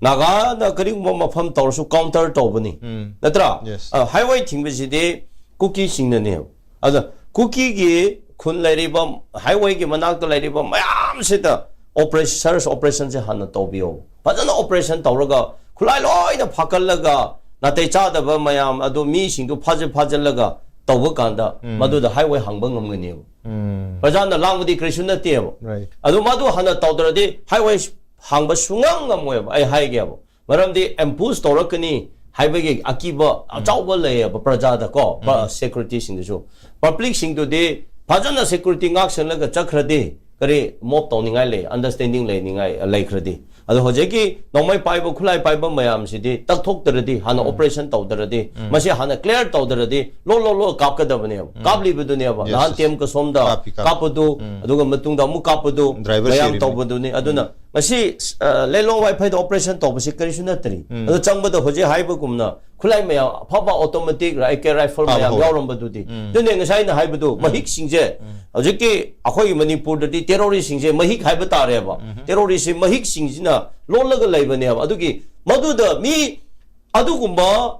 ꯅꯥꯒꯥꯅ ꯀꯔꯤꯒꯨꯝꯕ ꯃꯐꯝ ꯇꯧꯔꯁꯨ ꯀꯥꯎꯟꯇꯔ ꯇꯧꯕꯅꯤ, ꯅꯠꯇ꯭ꯔꯥ? ꯑ, ꯍꯥꯏꯋꯦ ꯊꯤꯡꯕꯁꯤꯗꯤ ꯀꯨꯀꯤꯁꯤꯡꯅꯅꯦꯕ꯫ ꯑꯗ ꯀꯨꯀꯤꯒꯤ ꯈꯨꯟ ꯂꯩꯔꯤꯕ, ꯍꯥꯏꯋꯦꯒꯤ ꯃꯅꯥꯛꯇ ꯂꯩꯔꯤꯕ ꯃꯌꯥꯝꯁꯤꯗ ꯑꯣꯄꯔꯦꯁꯟ, ꯁꯔꯆ ꯑꯣꯄꯔꯦꯁꯟꯁꯦ ꯍꯥꯟꯅ ꯇꯧꯕꯤꯌꯣ꯫ ꯐꯖꯅ ꯑꯣꯄꯔꯦꯁꯟ ꯇꯧꯔꯒ, ꯈꯨꯠꯂꯥꯏ ꯂꯣꯏꯅ ꯐꯥꯀꯠꯂꯒ, ꯅꯥꯇꯩ ꯆꯥꯗꯕ ꯃꯌꯥꯝ ꯑꯗꯨ ꯃꯤꯁꯤꯡꯗꯨ ꯐꯥꯖꯤꯜ ꯐꯥꯖꯤꯜꯂꯒ ꯇꯧꯕ ꯀꯥꯟꯗ ꯃꯗꯨꯗ highway ꯍꯥꯡꯕ ꯉꯝꯒꯅꯦꯕ꯫ ꯎꯝ ꯄ꯭ꯔꯖꯥꯅ ꯂꯥꯡꯕꯗꯤ ꯀꯔꯤꯁꯨ ꯅꯠꯇꯦꯕ꯫ Right. ꯑꯗꯨ ꯃꯗꯨ ꯍꯥꯟꯅ ꯇꯧꯗ꯭ꯔꯗꯤ highway ꯍꯥꯡꯕ ꯁꯨꯡꯉꯝ ꯉꯝꯃꯣꯏꯕ, ꯑꯩ ꯍꯥꯏꯒꯦꯕ꯫ ꯃꯔꯝꯗꯤ ambush ꯇꯧꯔꯛꯀꯅꯤ ꯍꯥꯏꯕꯒꯤ ꯑꯀꯤꯕ ꯑꯆꯧꯕ ꯂꯩꯌꯦꯕ ꯄ꯭ꯔꯖꯥꯗꯀꯣ, security ꯁꯤꯡꯗꯨꯁꯨ꯫ Public ꯁꯤꯡꯗꯨꯗꯤ ꯐꯖꯅ security ꯉꯥꯛꯁꯜꯂꯒ ꯆꯠꯈ꯭ꯔꯗꯤ ꯀꯔꯤ mob ꯇꯧꯅꯤꯡꯉꯥꯏ ꯂꯩ, understanding ꯂꯩꯅꯤꯡꯉꯥꯏ ꯂꯩꯈ꯭ꯔꯗꯤ꯫ ꯑꯗꯣ ꯍꯧꯖꯤꯛꯀꯤ ꯅꯣꯡꯃꯩ ꯄꯥꯏꯕ, ꯈꯨꯠꯂꯥꯏ ꯄꯥꯏꯕ ꯃꯌꯥꯝꯁꯤꯗꯤ ꯇꯛꯊꯣꯛꯇ꯭ꯔꯗꯤ, ꯍꯥꯟꯅ operation ꯇꯧꯗ꯭ꯔꯗꯤ, ꯃꯁꯤ ꯍꯥꯟꯅ clear ꯇꯧꯗ꯭ꯔꯗꯤ, ꯂꯣ ꯂꯣ ꯂꯣ ꯀꯥꯞꯀꯗꯕꯅꯦꯕ꯫ ꯀꯥꯞꯂꯤꯕꯗꯨꯅꯦꯕ꯫ Yes, ꯅꯍꯥꯟ yes. ꯇꯦꯝ ꯀꯁꯣꯝꯗ ꯀꯥꯞꯄꯤ, ꯀꯥꯞꯄꯤ꯫ ꯀꯥꯞꯄꯗꯨ, ꯑꯗꯨꯒ ꯃꯇꯨꯡꯗ ꯑꯃꯨꯛ ꯀꯥꯞꯄꯗꯨ, Driver ꯃꯌꯥꯝ ꯁꯤꯔꯤꯅꯤ꯫ ꯇꯧꯕꯗꯨꯅꯤ꯫ ꯑꯗꯨꯅ ꯃꯁꯤ, ꯑ, ꯂꯦꯂꯣꯡ ꯋꯥꯏꯐꯩꯗ operation ꯇꯧꯕꯁꯤ ꯀꯔꯤꯁꯨ ꯅꯠꯇ꯭ꯔꯤ꯫ ꯑꯗꯨ ꯆꯪꯕꯗ ꯍꯧꯖꯤꯛ ꯍꯥꯏꯕꯒꯨꯝꯅ ꯈꯨꯠꯂꯥꯏ ꯃꯌꯥꯝ ꯑꯐꯕ automatic, AK rifle ꯐꯥꯕ ꯃꯌꯥꯝ ꯍꯧꯔꯦ꯫ ꯌꯥꯎꯔꯝꯕꯗꯨꯗꯤ꯫ ꯑꯗꯨꯅꯦ ꯉꯁꯥꯏ ꯑꯩꯅ ꯍꯥꯏꯕꯗꯨ, ꯃꯍꯤꯛꯁꯤꯡꯁꯦ ꯍꯧꯖꯤꯛꯀꯤ ꯑꯩꯈꯣꯏꯒꯤ ꯃꯅꯤꯄꯨꯔꯗꯗꯤ terrorist ꯁꯤꯡꯁꯦ ꯃꯍꯤꯛ ꯍꯥꯏꯕ ꯇꯥꯔꯦꯕ꯫ Terrorist ꯁꯤ ꯃꯍꯤꯛꯁꯤꯡꯁꯤꯅ ꯂꯣꯜꯂꯒ ꯂꯩꯕꯅꯦꯕ꯫ ꯑꯗꯨꯒꯤ ꯃꯗꯨꯗ ꯃꯤ ꯑꯗꯨꯒꯨꯝꯕ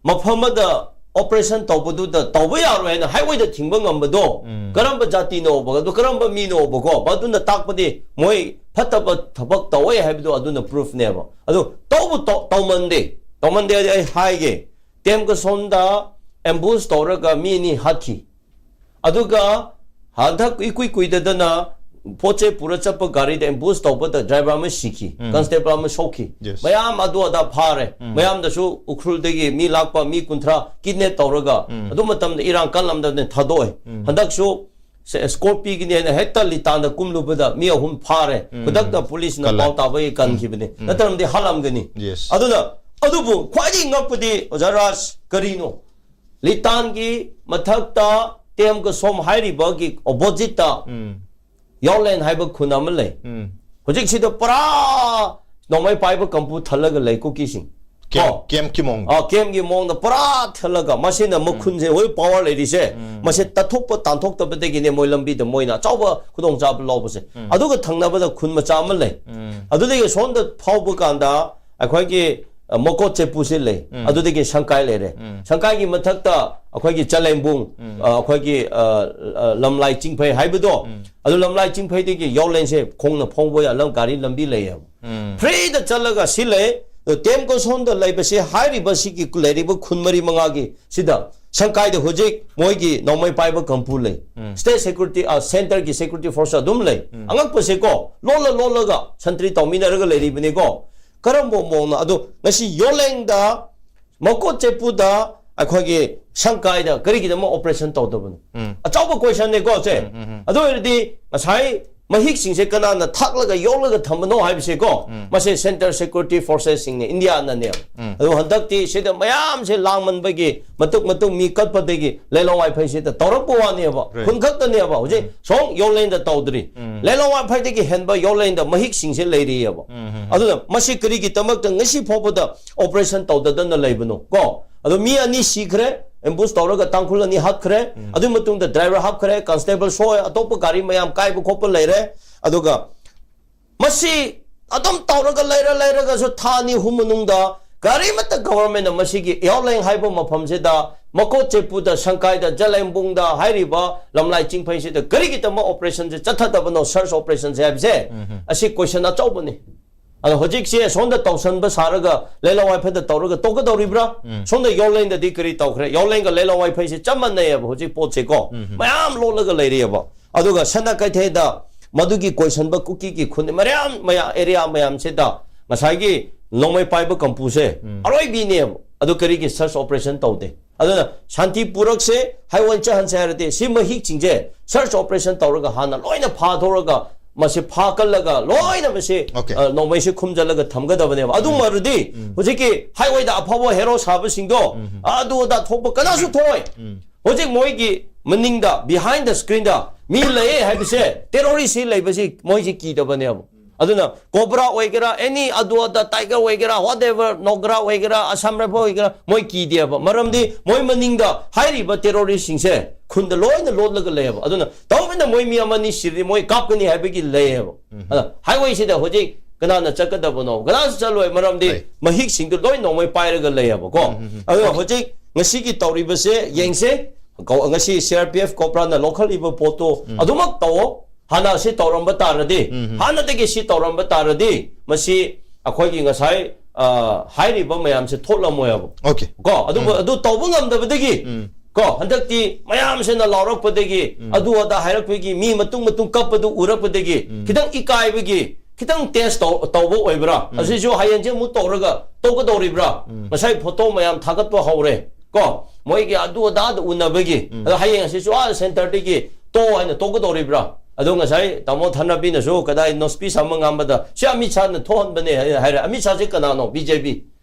ꯃꯐꯝ ꯑꯃꯗ operation ꯇꯧꯕꯗꯨꯗ ꯇꯧꯕ ꯌꯥꯔꯣꯏ ꯍꯥꯏꯅ highway ꯗ ꯊꯤꯡꯕ ꯉꯝꯕꯗꯣ ꯀꯔꯝꯕ ꯖꯥꯇꯤꯅꯣꯕ, ꯑꯗꯨ ꯀꯔꯝꯕ ꯃꯤꯅꯣꯕꯀꯣ? ꯑꯗꯨꯅ ꯇꯥꯛꯄꯗꯤ ꯃꯣꯏ ꯐꯠꯇꯕ ꯊꯕꯛ ꯇꯧꯋꯦ ꯍꯥꯏꯕꯗꯣ ꯑꯗꯨꯅ proof ꯅꯦꯕ꯫ ꯑꯗꯨ ꯇꯧꯕ ꯇꯧ-, ꯇꯧꯃꯟꯗꯦ꯫ ꯇꯧꯃꯟꯗꯦ ꯍꯥꯏꯗꯤ ꯑꯩ ꯍꯥꯏꯒꯦ, ꯇꯦꯝ ꯀꯁꯣꯝꯗ ambush ꯇꯧꯔꯒ ꯃꯤ ꯑꯅꯤ ꯍꯥꯠꯈꯤ꯫ ꯑꯗꯨꯒ ꯍꯟꯗꯛ ꯏꯀꯨꯏ ꯀꯨꯏꯗꯗꯅ ꯄꯣꯠ ꯆꯩ ꯄꯨꯔ ꯆꯠꯄ ꯒꯥꯔꯤꯗ ambush ꯇꯧꯕꯗ driver ꯑꯃ ꯁꯤꯈꯤ, constable ꯑꯃ ꯁꯣꯛꯈꯤ꯫ Yes. ꯃꯌꯥꯝ ꯑꯗꯨ ꯑꯗꯥ ꯐꯥꯔꯦ꯫ ꯃꯌꯥꯝꯗꯁꯨ ꯎꯈ꯭ꯔꯨꯜꯗꯒꯤ ꯃꯤ ꯂꯥꯛꯄ ꯃꯤ ꯀꯨꯟꯊ꯭ꯔꯥ kidnap ꯇꯧꯔꯒ, ꯑꯗꯨ ꯃꯇꯝꯗ ꯏꯔꯥꯡ ꯀꯜꯂꯝꯗꯅ ꯊꯥꯗꯣꯛꯑꯦ꯫ ꯍꯟꯗꯛꯁꯨ ꯁꯦ, escort ꯄꯤꯒꯅꯤ ꯍꯥꯏꯅ ꯍꯦꯛꯇ ꯂꯤꯇꯥꯟꯗ ꯀꯨꯝꯂꯨꯕꯗ ꯃꯤ ꯑꯍꯨꯝ ꯐꯥꯔꯦ꯫ ꯈꯨꯗꯛꯇ police ꯅ ꯀꯜꯂꯦ꯫ ꯄꯥꯎ ꯇꯥꯕꯒꯤ ꯀꯟꯈꯤꯕꯅꯤ꯫ ꯅꯠꯇ꯭ꯔꯝꯗꯤ ꯍꯥꯠꯂꯝꯒꯅꯤ꯫ Yes. ꯑꯗꯨꯅ, ꯑꯗꯨꯕꯨ ꯈ꯭ꯋꯥꯏꯗꯒꯤ ꯉꯛꯄꯗꯤ, ꯑꯣꯖꯥ ꯔꯥꯖ, ꯀꯔꯤꯅꯣ? ꯂꯤꯇꯥꯟꯒꯤ ꯃꯊꯛꯇ ꯇꯦꯝ ꯀꯁꯣꯝ ꯍꯥꯏꯔꯤꯕꯒꯤ opposite ꯇ ꯌꯥꯎꯂꯦꯟ ꯍꯥꯏꯕ ꯈꯨꯟ ꯑꯃ ꯂꯩ꯫ ꯍꯧꯖꯤꯛꯁꯤꯗ ꯄꯨꯔꯥ ꯅꯣꯡꯃꯩ ꯄꯥꯏꯕ ꯀꯝꯄꯨ ꯊꯜꯂꯒ ꯂꯩ ꯀꯨꯀꯤꯁꯤꯡ꯫ ꯀꯦꯝ, ꯀꯣ? ꯀꯦꯝꯞꯀꯤ ꯃꯑꯣꯡꯗ꯫ ꯑ, ꯀꯦꯝꯒꯤ ꯃꯑꯣꯡꯗ ꯄꯨꯔꯥ ꯊꯜꯂꯒ, ꯃꯁꯤꯅ ꯃꯈꯨꯟꯁꯦ ꯍꯣꯏ power ꯂꯩꯔꯤꯁꯦ, ꯃꯁꯤ ꯇꯠꯊꯣꯛꯄ ꯇꯥꯟꯊꯣꯛꯇꯕꯗꯒꯤꯅꯦ ꯃꯣꯏ ꯂꯝꯕꯤꯗ ꯃꯣꯏꯅ ꯑꯆꯧꯕ ꯈꯨꯗꯣꯡꯆꯥꯕ ꯂꯧꯕꯁꯦ꯫ ꯑꯗꯨꯒ ꯊꯪꯅꯕꯗ ꯈꯨꯟ ꯃꯆꯥ ꯑꯃ ꯂꯩ꯫ ꯑꯗꯨꯗꯒꯤ ꯁꯣꯝꯗ ꯐꯥꯎꯕ ꯀꯥꯟꯗ ꯑꯩꯈꯣꯏꯒꯤ, ꯑ, ꯃꯣꯀꯣꯠ ꯆꯦꯄꯨꯁꯤ ꯂꯩ꯫ ꯑꯗꯨꯗꯒꯤ ꯁꯪꯀꯥꯏ ꯂꯩꯔꯦ꯫ ꯁꯪꯀꯥꯏꯒꯤ ꯃꯊꯛꯇ ꯑꯩꯈꯣꯏꯒꯤ ꯆꯂꯦꯡꯕꯨꯡ, ꯑ, ꯑꯩꯈꯣꯏꯒꯤ, ꯑ, ꯑ, ꯂꯝꯂꯥꯏ ꯆꯤꯡꯐꯩ ꯍꯥꯏꯕꯗꯣ, ꯑꯗꯨ ꯂꯝꯂꯥꯏ ꯆꯤꯡꯐꯩꯗꯒꯤ ꯌꯥꯎꯂꯦꯟꯁꯦ ꯈꯣꯡꯅ ꯐꯥꯎꯕ ꯌꯥ-, ꯂꯝ-, ꯒꯥꯔꯤ ꯂꯝꯕꯤ ꯂꯩꯌꯦꯕ꯫ Free ꯗ ꯆꯠꯂꯒ ꯁꯤ ꯂꯩ, ꯇꯦꯝ ꯀꯣꯁꯣꯟꯗ ꯂꯩꯕꯁꯤ, ꯍꯥꯏꯔꯤꯕ ꯁꯤꯒꯤ ꯂꯩꯔꯤꯕ ꯈꯨꯟ ꯃꯔꯤ ꯃꯉꯥꯒꯤ ꯁꯤꯗ ꯁꯪꯀꯥꯏꯗ ꯍꯧꯖꯤꯛ ꯃꯣꯏꯒꯤ ꯅꯣꯡꯃꯩ ꯄꯥꯏꯕ ꯀꯥꯡꯕꯨ ꯂꯩ꯫ ꯎꯝ꯫ State security, ꯑ, centre ꯒꯤ security force ꯑꯗꯨꯝ ꯂꯩ꯫ ꯎꯝ꯫ ꯑꯉꯛꯄꯁꯦꯀꯣ, ꯂꯣꯜꯂ ꯂꯣꯜꯂꯒ ꯁꯟꯇ꯭ꯔꯤ ꯇꯧꯃꯤꯟꯅꯔꯒ ꯂꯩꯔꯤꯕꯅꯤꯀꯣ꯫ ꯀꯔꯝꯕ ꯃꯑꯣꯡꯅ? ꯑꯗꯣ ꯉꯁꯤ ꯌꯣꯂꯦꯡꯗ, ꯃꯀꯣꯠ ꯆꯦꯄꯨꯗ, ꯑꯩꯈꯣꯏꯒꯤ ꯁꯪꯀꯥꯏꯗ ꯀꯔꯤꯒꯤꯗꯃꯛ operation ꯇꯧꯗꯕꯅꯣ? ꯎꯝ꯫ ꯑꯆꯧꯕ question ꯅꯦꯀꯣ ꯁꯦ꯫ ꯎꯝ, ꯎꯝ, ꯎꯝ꯫ ꯑꯗꯨ ꯑꯣꯏꯔꯗꯤ ꯉꯁꯥꯏ ꯃꯍꯤꯛꯁꯤꯡꯁꯦ ꯀꯅꯥꯅ ꯊꯥꯛꯂꯒ ꯌꯣꯛꯂꯒ ꯊꯝꯕꯅꯣ ꯍꯥꯏꯕꯁꯦꯀꯣ, ꯎꯝ꯫ ꯃꯁꯦ centre security forces ꯁꯤꯡꯅꯦ, ꯏꯟꯗꯤꯌꯥꯅꯅꯦ꯫ ꯎꯝ꯫ ꯑꯗꯨ ꯍꯟꯗꯛꯇꯤ ꯁꯤꯗ ꯃꯌꯥꯝꯁꯦ ꯂꯥꯡꯃꯟꯕꯒꯤ ꯃꯇꯨꯡ ꯃꯇꯨꯡ ꯃꯤ ꯀꯠꯄꯗꯒꯤ ꯂꯩꯂꯣꯡ ꯋꯥꯏꯐꯩꯁꯤꯗ ꯇꯧꯔꯛꯄ ꯋꯥꯅꯦꯕ꯫ Right. ꯈꯨꯟ ꯈꯛꯇꯅꯦꯕ꯫ ꯍꯧꯖꯤꯛ ꯎꯝ꯫ ꯁꯣꯝ ꯌꯣꯂꯦꯟꯗ ꯇꯧꯗ꯭ꯔꯤ꯫ ꯎꯝ꯫ ꯂꯩꯂꯣꯡ ꯋꯥꯏꯐꯩꯗꯒꯤ ꯍꯦꯟꯕ ꯌꯣꯂꯦꯟꯗ ꯃꯍꯤꯛꯁꯤꯡꯁꯦ ꯂꯩꯔꯤꯑꯕ꯫ ꯎꯝ, ꯎꯝ, ꯎꯝ꯫ ꯑꯗꯨꯅ ꯃꯁꯤ ꯀꯔꯤꯒꯤꯗꯃꯛꯇ ꯉꯁꯤ ꯐꯥꯎꯕꯗ operation ꯇꯧꯗꯗꯅ ꯂꯩꯕꯅꯣ ꯀꯣ? ꯑꯗꯣ ꯃꯤ ꯑꯅꯤ ꯁꯤꯈ꯭ꯔꯦ, ambush ꯇꯧꯔꯒ ꯇꯥꯡꯈꯨꯜ ꯑꯅꯤ ꯍꯥꯠꯈ꯭ꯔꯦ꯫ ꯎꯝ꯫ ꯑꯗꯨꯒꯤ ꯃꯇꯨꯡꯗ driver ꯍꯥꯞꯈ꯭ꯔꯦ, constable ꯁꯣꯛꯑꯦ, ꯑꯇꯣꯞꯄ ꯒꯥꯔꯤ ꯃꯌꯥꯝ ꯀꯥꯏꯕ ꯈꯣꯠꯄ ꯂꯩꯔꯦ꯫ ꯑꯗꯨꯒ ꯃꯁꯤ ꯑꯗꯨꯝ ꯇꯧꯔꯒ ꯂꯩꯔ ꯂꯩꯔꯒꯁꯨ ꯊꯥ ꯑꯅꯤ ꯑꯍꯨꯝ ꯃꯅꯨꯡꯗ ꯀꯔꯤꯃꯠꯇ government ꯅ ꯃꯁꯤꯒꯤ ꯌꯥꯎꯂꯦꯡ ꯍꯥꯏꯕ ꯃꯐꯝꯁꯤꯗ, ꯃꯀꯣꯠ ꯆꯦꯄꯨꯗ, ꯁꯪꯀꯥꯏꯗ, ꯖꯂꯦꯝꯕꯨꯡꯗ ꯍꯥꯏꯔꯤꯕ ꯂꯝꯂꯥꯏ ꯆꯤꯡꯐꯩꯁꯤꯗ ꯀꯔꯤꯒꯤꯗꯃꯛ operation ꯁꯦ ꯆꯠꯊꯗꯕꯅꯣ, search operation ꯁꯦ ꯍꯥꯏꯕꯁꯦ? ꯎꯝ꯫ ꯑꯁꯤ question ꯑꯆꯧꯕꯅꯤ꯫ ꯑꯗꯣ ꯍꯧꯖꯤꯛꯁꯦ ꯁꯣꯝꯗ ꯇꯧꯁꯟꯕ ꯁꯥꯔꯒ ꯂꯩꯂꯣꯡ ꯋꯥꯏꯐꯩꯗ ꯇꯧꯔꯒ ꯇꯣꯛꯀꯗꯧꯔꯤꯕ꯭ꯔꯥ? ꯎꯝ꯫ ꯁꯣꯝꯗ ꯌꯣꯂꯦꯡꯗꯗꯤ ꯀꯔꯤ ꯇꯧꯈ꯭ꯔꯦ? ꯌꯣꯂꯦꯡꯒ ꯂꯩꯂꯣꯡ ꯋꯥꯏꯐꯩꯁꯦ ꯆꯞ ꯃꯥꯟꯅꯩꯌꯦꯕ ꯍꯧꯖꯤꯛ ꯄꯣꯠꯁꯦꯀꯣ꯫ ꯎꯝ꯫ ꯃꯌꯥꯝ ꯂꯣꯠꯂꯒ ꯂꯩꯔꯤꯑꯕ꯫ ꯑꯗꯨꯒ ꯁꯅꯥ ꯀꯩꯊꯦꯜꯗ ꯃꯗꯨꯒꯤ ꯀꯣꯏꯁꯟꯕ ꯀꯨꯀꯤꯒꯤ ꯈꯨꯟ ꯃꯌꯥꯝ, ꯃꯌꯥꯝ, area ꯃꯌꯥꯝꯁꯤꯗ ꯉꯁꯥꯏꯒꯤ ꯅꯣꯡꯃꯩ ꯄꯥꯏꯕ ꯀꯥꯡꯄꯨꯁꯦ ꯎꯝ꯫ ꯑꯔꯣꯏꯕꯤꯅꯦꯕ꯫ ꯑꯗꯨ ꯀꯔꯤꯒꯤ search operation ꯇꯧꯗꯦ? ꯑꯗꯨꯅ ꯁꯥꯟꯇꯤ ꯄꯨꯔꯛꯁꯦ, ꯍꯥꯏꯋꯟ ꯆꯠꯍꯟꯁꯦ ꯍꯥꯏꯔꯗꯤ ꯁꯤ ꯃꯍꯤꯛꯁꯤꯡꯁꯦ search operation ꯇꯧꯔꯒ ꯍꯥꯟꯅ ꯂꯣꯏꯅ ꯐꯥꯊꯣꯛꯑꯒ ꯃꯁꯤ ꯐꯥꯀꯜꯂꯒ ꯂꯣꯏꯅ ꯃꯁꯤ, Okay. ꯑ, ꯅꯣꯡꯃꯩꯁꯤ ꯈꯨꯝꯖꯤꯜꯂꯒ ꯊꯝꯒꯗꯕꯅꯦꯕ꯫ ꯑꯗꯨ ꯎꯝ꯫ ꯑꯣꯏꯔꯗꯤ ꯎꯝ꯫ ꯍꯧꯖꯤꯛꯀꯤ highway ꯗ ꯑꯐꯕ hero ꯁꯥꯕꯁꯤꯡꯗꯣ ꯎꯝ꯫ ꯑꯗꯨ ꯑꯗꯥ ꯊꯣꯛꯄ ꯀꯅꯥꯁꯨ ꯊꯣꯛꯑꯣꯏ꯫ ꯎꯝ꯫ ꯍꯧꯖꯤꯛ ꯃꯣꯏꯒꯤ ꯃꯅꯤꯡꯗ, behind the screen ꯗ ꯃꯤ ꯂꯩꯌꯦ ꯍꯥꯏꯕꯁꯦ, terrorist ꯁꯤ ꯂꯩꯕꯁꯤ ꯃꯣꯏꯁꯤ ꯀꯤꯗꯕꯅꯦꯕ꯫ ꯑꯗꯨꯅ Cobra ꯑꯣꯏꯒꯦꯔꯥ, any ꯑꯗꯨ ꯑꯗꯥ Tiger ꯑꯣꯏꯒꯦꯔꯥ, whatever, Nugora ꯑꯣꯏꯒꯦꯔꯥ, Assam Rifle ꯑꯣꯏꯒꯦꯔꯥ, ꯃꯣꯏ ꯀꯤꯗꯦꯕ꯫ ꯃꯔꯝꯗꯤ ꯃꯣꯏ ꯃꯅꯤꯡꯗ ꯍꯥꯏꯔꯤꯕ terrorist ꯁꯤꯡꯁꯦ ꯈꯨꯟꯗ ꯂꯣꯏꯅ ꯂꯣꯠꯂꯒ ꯂꯩꯌꯦꯕ꯫ ꯑꯗꯨꯅ ꯇꯧꯕꯅ ꯃꯣꯏ ꯃꯤ ꯑꯃꯅꯤ ꯁꯤꯔꯗꯤ ꯃꯣꯏ ꯀꯥꯞꯀꯅꯤ ꯍꯥꯏꯕꯒꯤ ꯂꯩꯌꯦꯕ꯫ ꯎꯝ꯫ ꯑꯗ highway ꯁꯤꯗ ꯍꯧꯖꯤꯛ ꯀꯅꯥꯅ ꯆꯠꯀꯗꯕꯅꯣ? ꯀꯅꯥꯁꯨ ꯆꯠꯂꯣꯏ꯫ ꯃꯔꯝꯗꯤ ꯍꯣꯏ꯫ ꯃꯍꯤꯛꯁꯤꯡꯗꯨ ꯂꯣꯏ ꯅꯣꯡꯃꯩ ꯄꯥꯏꯔꯒ ꯂꯩꯌꯦꯕꯀꯣ꯫ ꯎꯝ, ꯎꯝ, ꯎꯝ꯫ ꯑꯗꯨꯅ Okay. ꯍꯧꯖꯤꯛ ꯉꯁꯤꯒꯤ ꯇꯧꯔꯤꯕꯁꯦ ꯌꯦꯡꯁꯦ꯫ ꯀꯧ-, ꯉꯁꯤ C R P F Cobra ꯅ ꯂꯧꯈꯠꯂꯤꯕ ꯄꯣꯠꯇꯣ ꯎꯝ꯫ ꯑꯗꯨꯃꯛ ꯇꯧꯑꯣ꯫ ꯍꯥꯟꯅ ꯁꯤ ꯇꯧꯔꯝꯕ ꯇꯥꯔꯗꯤ, ꯎꯝ, ꯎꯝ꯫ ꯍꯥꯟꯅꯗꯒꯤ ꯁꯤ ꯇꯧꯔꯝꯕ ꯇꯥꯔꯗꯤ, ꯃꯁꯤ ꯑꯩꯈꯣꯏꯒꯤ ꯉꯁꯥꯏ, ꯑ, ꯍꯥꯏꯔꯤꯕ ꯃꯌꯥꯝꯁꯦ ꯊꯣꯛꯂꯝꯃꯣꯏ ꯍꯥꯏꯕ꯫ Okay. ꯀꯣ, ꯑꯗꯨꯕꯨ ꯑꯗꯨ ꯇꯧꯕ ꯉꯝꯗꯕꯗꯒꯤ ꯀꯣ, ꯍꯟꯗꯛꯇꯤ ꯃꯌꯥꯝꯁꯤꯅ ꯂꯥꯎꯔꯛꯄꯗꯒꯤ, ꯑꯗꯨ ꯑꯗꯥ ꯍꯥꯏꯔꯛꯄꯒꯤ, ꯃꯤ ꯃꯇꯨꯡ ꯃꯇꯨꯡ ꯀꯞꯄꯗꯨ ꯎꯔꯛꯄꯗꯒꯤ, ꯈꯤꯇꯪ ꯏꯀꯥꯏꯕꯒꯤ, ꯈꯤꯇꯪ ꯇꯦꯁ ꯇꯧ-, ꯇꯧꯕ ꯑꯣꯏꯕ꯭ꯔꯥ? ꯑꯁꯤꯁꯨ ꯍꯌꯦꯡꯁꯦ ꯑꯃꯨꯛ ꯇꯧꯔꯒ ꯇꯧꯒꯗꯧꯔꯤꯕ꯭ꯔꯥ? ꯉꯁꯥꯏ ꯐꯣꯇꯣ ꯃꯌꯥꯝ ꯊꯥꯒꯠꯄ ꯍꯧꯔꯦ ꯀꯣ, ꯃꯣꯏꯒꯤ ꯑꯗꯨ ꯑꯗꯥꯗ ꯎꯅꯕꯒꯤ, ꯑꯗꯣ ꯍꯌꯦꯡ ꯑꯁꯤꯁꯨ ꯑꯥ ꯁꯦꯟꯇꯔꯗꯒꯤ ꯇꯣ ꯍꯥꯏꯅ ꯇꯣꯛꯀꯗꯧꯔꯤꯕ꯭ꯔꯥ? ꯑꯗꯣ ꯉꯁꯥꯏ ꯇꯥꯃꯣ ꯊꯅꯕꯤꯅꯁꯨ ꯀꯗꯥꯏꯅꯣ ꯁ꯭ꯄꯤꯆ ꯑꯃ ꯉꯥꯡꯕꯗ, "ꯁꯤ ꯑꯃꯤꯠ ꯁꯥꯅ ꯊꯣꯛꯍꯟꯕꯅꯦ" ꯍꯥꯏꯅ ꯍꯥꯏꯔꯦ꯫ ꯑꯃꯤꯠ ꯁꯥꯁꯦ ꯀꯅꯥꯅꯣ? ꯕꯤ ꯖꯦ ꯄꯤ꯫